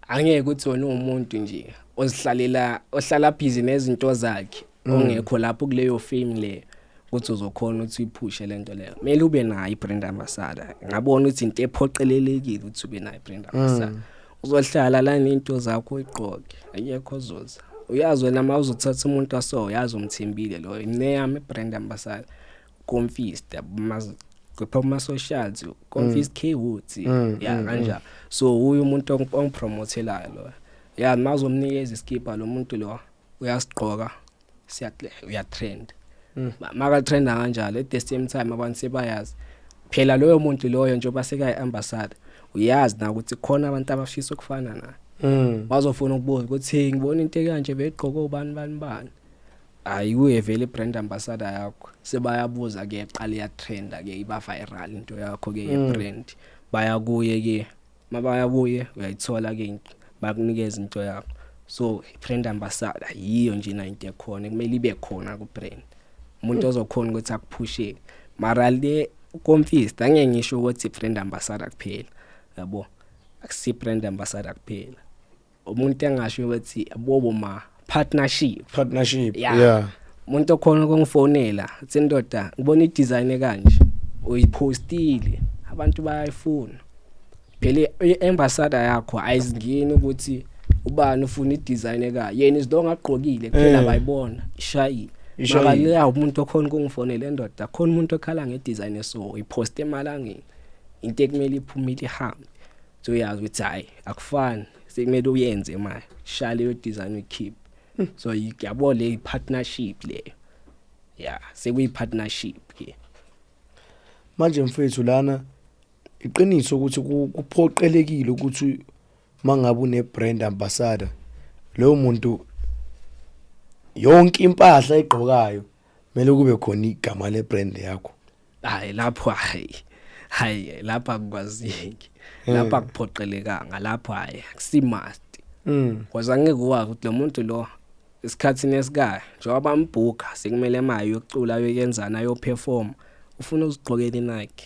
angeke ukuthi wena umuntu nje ozihlalela, ohlala busy nezinto zakhe, ongekho lapho kuleyo fame le, ukuthi uzokhona ukuthi uyiphushe lento leyo. Kumele ube nayo i-brand ambassador. Ngabona ukuthi into ephoqelelekile ukuthi ube nayo i-brand ambassador. Uzohlala la nento zakho uyigqoke, akekho ozoza. Uyazi wena uma uzothatha umuntu waso, uyazi umthembile lo. Ineyami brand ambassador Confist kepha kuma socials Confist K Woods, ya, kanjalo. So uyu umuntu ongipromotelayo lo, ya, mazomnikeza iskipa lo muntu lo uyasigqoka, siya uya trend. Maka trenda kanjalo, at the same time abantu sebayazi phela loyo muntu loyo, njengoba sekayi ambassador, uyazi na ukuthi khona abantu abafisa ukufana naye. Bazofuna ukubuza ukuthi, "Hey, ngibona into ekanje beyigqoka ubani bani bani." Hayi, kuye vele i-brand ambassador yakho, sebayabuza ke, qala iyatrenda ke, iba viral into yakho ke ye-brand. Baya kuye ke, mabaya kuye uyayithola ke into, bakunikeza into yakho. So i-brand ambassador yiyo nje na into ekhona kumele ibe khona ku brand, umuntu ozokhona ukuthi akuphushele. Mara le Confist angeke ngisho ukuthi i-brand ambassador kuphela, yabo, akusi brand ambassador kuphela. Umuntu engasho ukuthi bobo ma partnership. Partnership. Yeah. Umuntu okhona ukungifonela athi, "Ndoda, ngibona i-design ekanje uyipostile, abantu bayayifuna." Phela i-ambassador yakho ayizingeni ukuthi ubani ufuna i-design eka yena, izilonga agqokile kuphela, bayibona ishayile. Ishayile. Mara leya umuntu okhona ukungifonela, "Endoda, khona umuntu okhala ngedesign eso uyiposte emalangeni, into ekumele iphumile ihambe." So uyazi ukuthi hayi, akufani, sekumele uyenze manje, shaya leyo design uyikhiphe. So yabo, le partnership leyo, ya, sekuyi partnership ke. Manje mfethu, lana iqiniso ukuthi kuphoqelekile ukuthi mangabe une brand ambassador, loyo muntu yonke impahla ayigqokayo kumele kube khona igama le brand yakho? Hayi, lapho hayi, hayi, lapha akukwazeki, lapha akuphoqelekanga, lapho hayi, akusi must. Because angeke uwazi ukuthi lo muntu lo isikhathini esikayo njengoba bambhuka sekumele maye yokucula, ayoyenzana, ayoperform, ufuna uzigqokela iNike,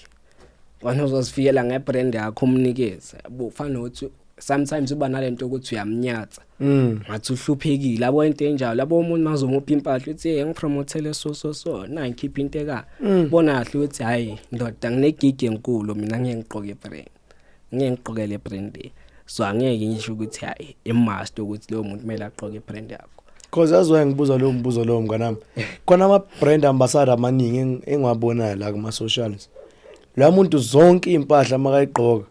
wena uzozifikela ngebrand yakho umnikeze, yabo. Ufana nokuthi sometimes uba nalento ukuthi uyamnyatsa, ngathi uhluphekile, yabo, into enjalo, yabo. Umuntu mazomupha impahla uthi, "Hey, ngipromothele so so so na, ngikhipha into eka." Bona kahle ukuthi, "Hayi ndoda, nginegig enkulu mina, ngeke ngigqoke ibrand, ngeke ngigqoke le brand le." So angeke ngisho ukuthi hayi, imust ukuthi loyo muntu kumele agqoke ibrand yakho. Cause yazi ngibuza lowo mbuzo lowo, mnganami, khona ama brand ambassador amaningi engiwabonayo la kuma socials. La muntu zonke impahla makayigqoka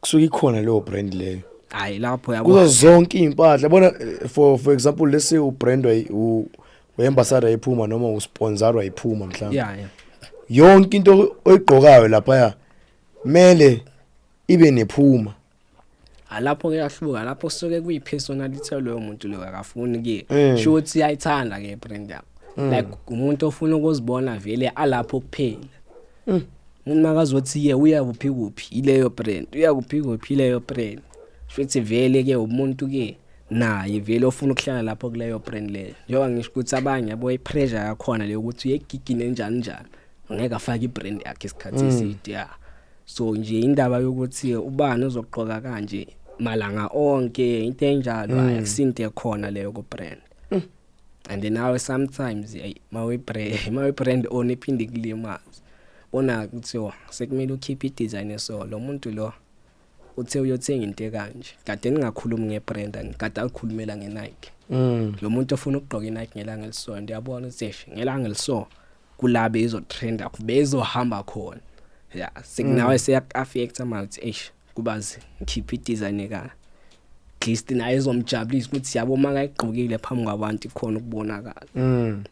kusuke ikhona leyo brand leyo. Hayi, lapho yabo. Kuzo zonke impahla yabona, for example, let's say ubrand we-ambassador iPuma noma usponsorwa iPuma mhlawumbe, yonke into oyigqokayo lapha mele ibe nePuma. Alapho kuyahluka, lapho kusuke kuyi-personality loyo muntu loyo, akafuni ke, sho ukuthi uyayithanda ke brand yakho, like umuntu ofuna ukuzibona vele alapho kuphela. Umuntu makazothi ye uya kuphi kuphi ileyo brand, uya kuphi kuphi ileyo brand, shuthi vele ke umuntu ke naye vele ofuna ukuhlala lapho kuleyo brand leyo. Njengoba ngisho ukuthi abanye, yabo, i-pressure yakhona leyo ukuthi uye egigini enjani njani, angeke afake ibrand yakhe isikhathi eside, ya. So nje indaba yokuthi ubani uzogqoka kanje malanga onke, into enjalo, hayi, akusinto ekhona leyo ku brand. And then nawe sometimes, hey, mawe brand own iphinde kulimaza, bona ukuthi oh, sekumele ukhiphe i-design eso, lo muntu lo uthe uyothenga into ekanje, kade ningakhulumi ngebrand, kade akukhulumela ngeNike. Lo muntu ofuna ukugqoka iNike ngelanga elisonto, uyabona ukuthi eish, ngelanga eliso kulabe izotrenda, bezohamba khona, ya, sekunawe seyak-affecta manje, eish, kubazi ngikhiphe i-design eka at least naye izomjabulisa ukuthi, yabo, makayigqokile phambi kwabantu ikhona ukubonakala.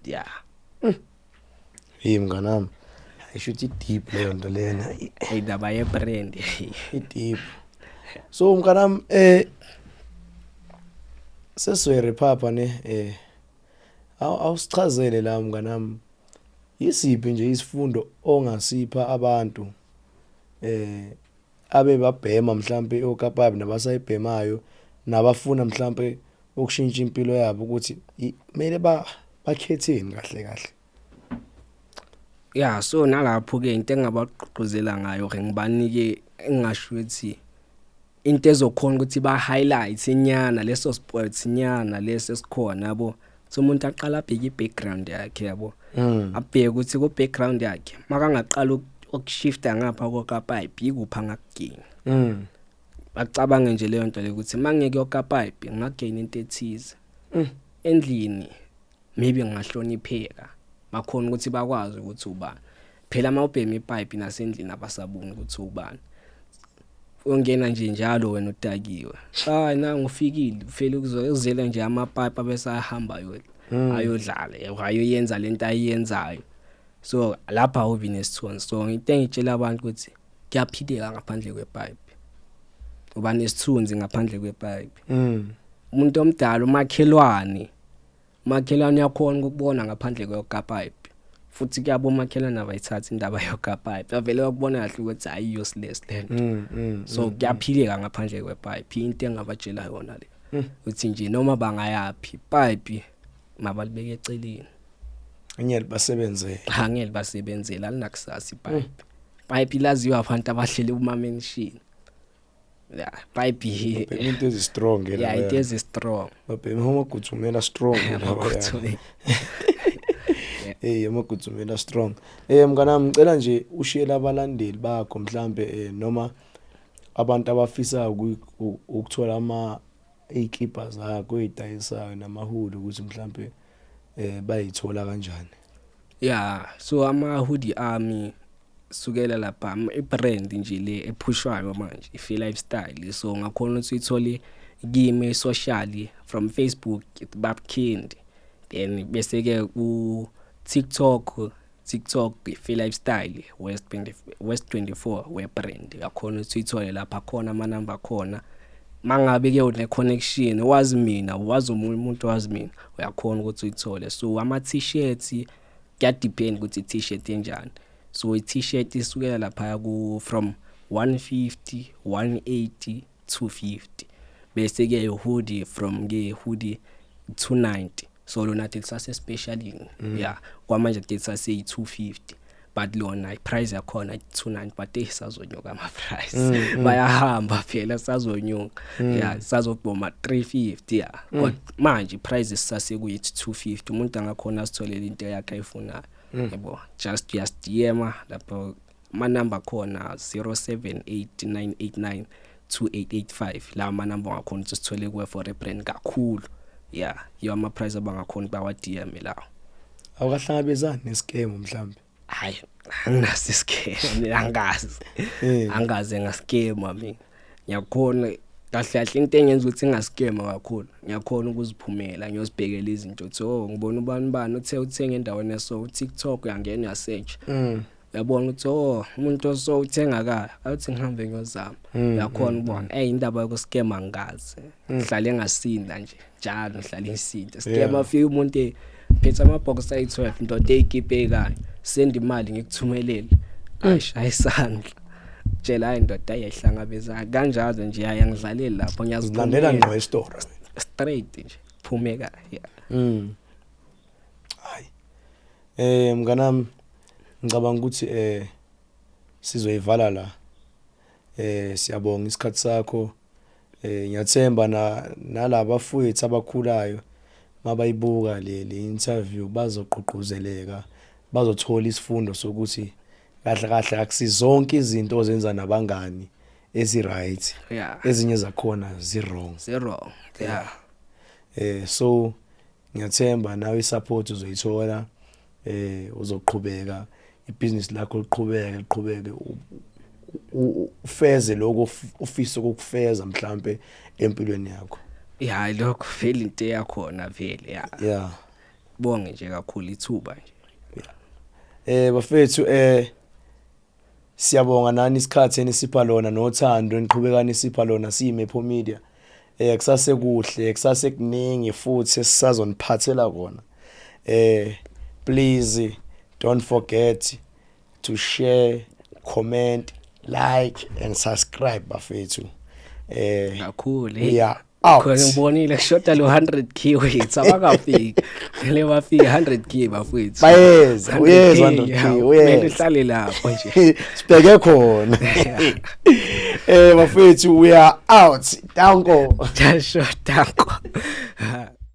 Ya. Hey mnganami, ayisho deep leyo nto lena. Indaba ye-brand. I-deep. So mnganami, seswere phapha ne, awusichazele la mnganami, yisiphi nje isifundo ongasipha abantu abe babhema mhlambe okapapi nabasayibhemayo nabafuna mhlambe ukushintsha impilo yabo, ukuthi kumele ba bakhetheni kahle kahle? Ya, so nalapho ke into engabagqugquzela ngayo ke, ngibanike engingasho ukuthi into ezokhona ukuthi ba highlight inyana leso sport inyana leso esikhona, yabo. So umuntu aqala abheke i-background yakhe, yabo, abheke ukuthi ku background yakhe makangaqala ukushifta ngapha kokapipe, ikuphi angakugain. Bacabange nje leyo nto leyo ukuthi mangeke yokapipe ngingagain into ethize. Endlini maybe ngingahlonipheka, bakhona ukuthi bakwazi ukuthi ubani. Phela mawubhema ipipe nasendlini abasaboni ukuthi ubani. Ungena nje njalo wena udakiwe, hayi nangu ufikile, ufele ukuzela nje amapipe abese ayahamba ayodlala, ayoyenza lento ayiyenzayo. So lapha awubi nesithunzi. So into engitshela abantu ukuthi kuyaphileka ngaphandle kwepipe, uba nesithunzi ngaphandle kwepipe. Umuntu omdala, umakhelwane uyakhona ukubona ngaphandle kwepipe, futhi kuyabo umakhelwane abayithatha indaba yokapipe, avele bakubona kahle ukuthi hayi, useless lento. So kuyaphileka ngaphandle kwepipe. Into engabatshela yona le uthi nje noma bangayaphi, pipe mabalibeke eceleni. Angeke basebenzele. Angeke basebenzele, alinakusasa ipipe. Pipe laziwa abantu abahleli kuma mansion. Yeah, pipe. Babhema into ezi-strong. Yeah, into ezi-strong. Babhema amagudzumela strong lawa. Amagudzumela. Hey, amagudzumela strong. Mnganami, ngicela nje ushiyele abalandeli bakho mhlambe noma abantu abafisa ukuthola ama izikipa zakho ezidayisayo nama-hoodie, ukuthi mhlambe bayithola kanjani. Yeah, so ama hoodie ami sukela lapha, i-brand nje le ephushwayo manje, iFi Lifestyle. So ngakhona ukuthi uyithole kimi socially, from Facebook Babkindi, then bese ke ku TikTok iFi Lifestyle West 20, West 24 we brand. Uyakhona ukuthi uyithole lapha khona, ama number khona. Mangabe ke une connection, wazi mina, wazi omunye umuntu wazi mina, uyakhona ukuthi uyithole. So ama t-shirts kuya-depend ukuthi i-t-shirt enjani. So i-t-shirt isukela lapha ku from 150, 180, 250, bese ke hoodie, from ke hoodie 290. So lona lisase specialini, yeah, kwamanje lisase 250, but lona i-price yakhona 290, but esazonyuka ama price, bayahamba phela, sazonyuka, yeah, sazoboma 350, yeah. Kodwa manje i-price sisase kuyi 250. Umuntu angakhona asitholele into yakhe ayifunayo, yabo, just uyasi-DM lapho, ama number khona 078989 2885. La ama number ngakhona ukuthi sithole kuwe for a brand kakhulu, yeah, yiyo ama price abangakhona bawa DM lawo. Awukahlangabezani ne-scam mhlambe? Hayi, anginaso i-scam mina, angazi. Angaze nga-scam mina. Ngiyakhona kahle kahle, into engenza ukuthi nginga-scam kakhulu, ngiyakhona ukuziphumela ngiyozibhekela izinto, uthi oh, ngibona ubani bani uthe uthenga endaweni eso, TikTok uyangena, uya-search, uyabona ukuthi oh, umuntu oso uthenga ka, awuthi ngihambe ngiyozama. Uyakhona ukubona. Indaba yoku-scam angikaze, ngihlale ngasinda nje njalo, ngihlale ngisinda scam. Afika umuntu phethe ama-box ayi-12, ndoda, eyikipe kanye, send imali ngikuthumelele, ayishaya isandla, tshela, hayi ndoda, ayihlangabezana kanjalo nje, hayi, angidlaleli lapho. Uzilandela Ngiyaziphumela ngqo esitoro. Straight nje, phumeka, yeah. Hayi. Mnganami, ngicabanga ukuthi sizoyivala la. Siyabonga isikhathi sakho. Ngiyathemba na nalabafowethu abakhulayo mabayibuka le interview bazogqugquzeleka, bazothola isifundo sokuthi kahle kahle akusizonke izinto ozenza nabangani ezi right. Ezinye zakhona zi wrong. Zero, yeah. So ngiyathemba nawe i-support uzoyithola, uzoqhubeka ibhizinisi lakho liqhubeke liqhubeke, ufeze lokho ufisa ukukufeza mhlambe empilweni yakho. Yeah, lokho vele into yakhona vele, yeah. Bonge nje kakhulu ithuba nje. Bafethu, siyabonga nani isikhathi enisipha lona nothando eniqhubeka nisipha lona siyiMepho Media. Kusase kuhle, kusase kuningi futhi esisazoniphathela kona. Please don't forget to share, comment, like and subscribe, bafethu. Kakhulu. We are out. Khona ngibonile kushoda lo 100K wethu, abakafiki vele, bafike 100K bafethu. Bayeza, uyeza. 100K, 100K. Yeah, kumele Uyeza. uhlale lapho nje. Sibheke khona. Bafethu, we are out. Danko. Jasho, danko.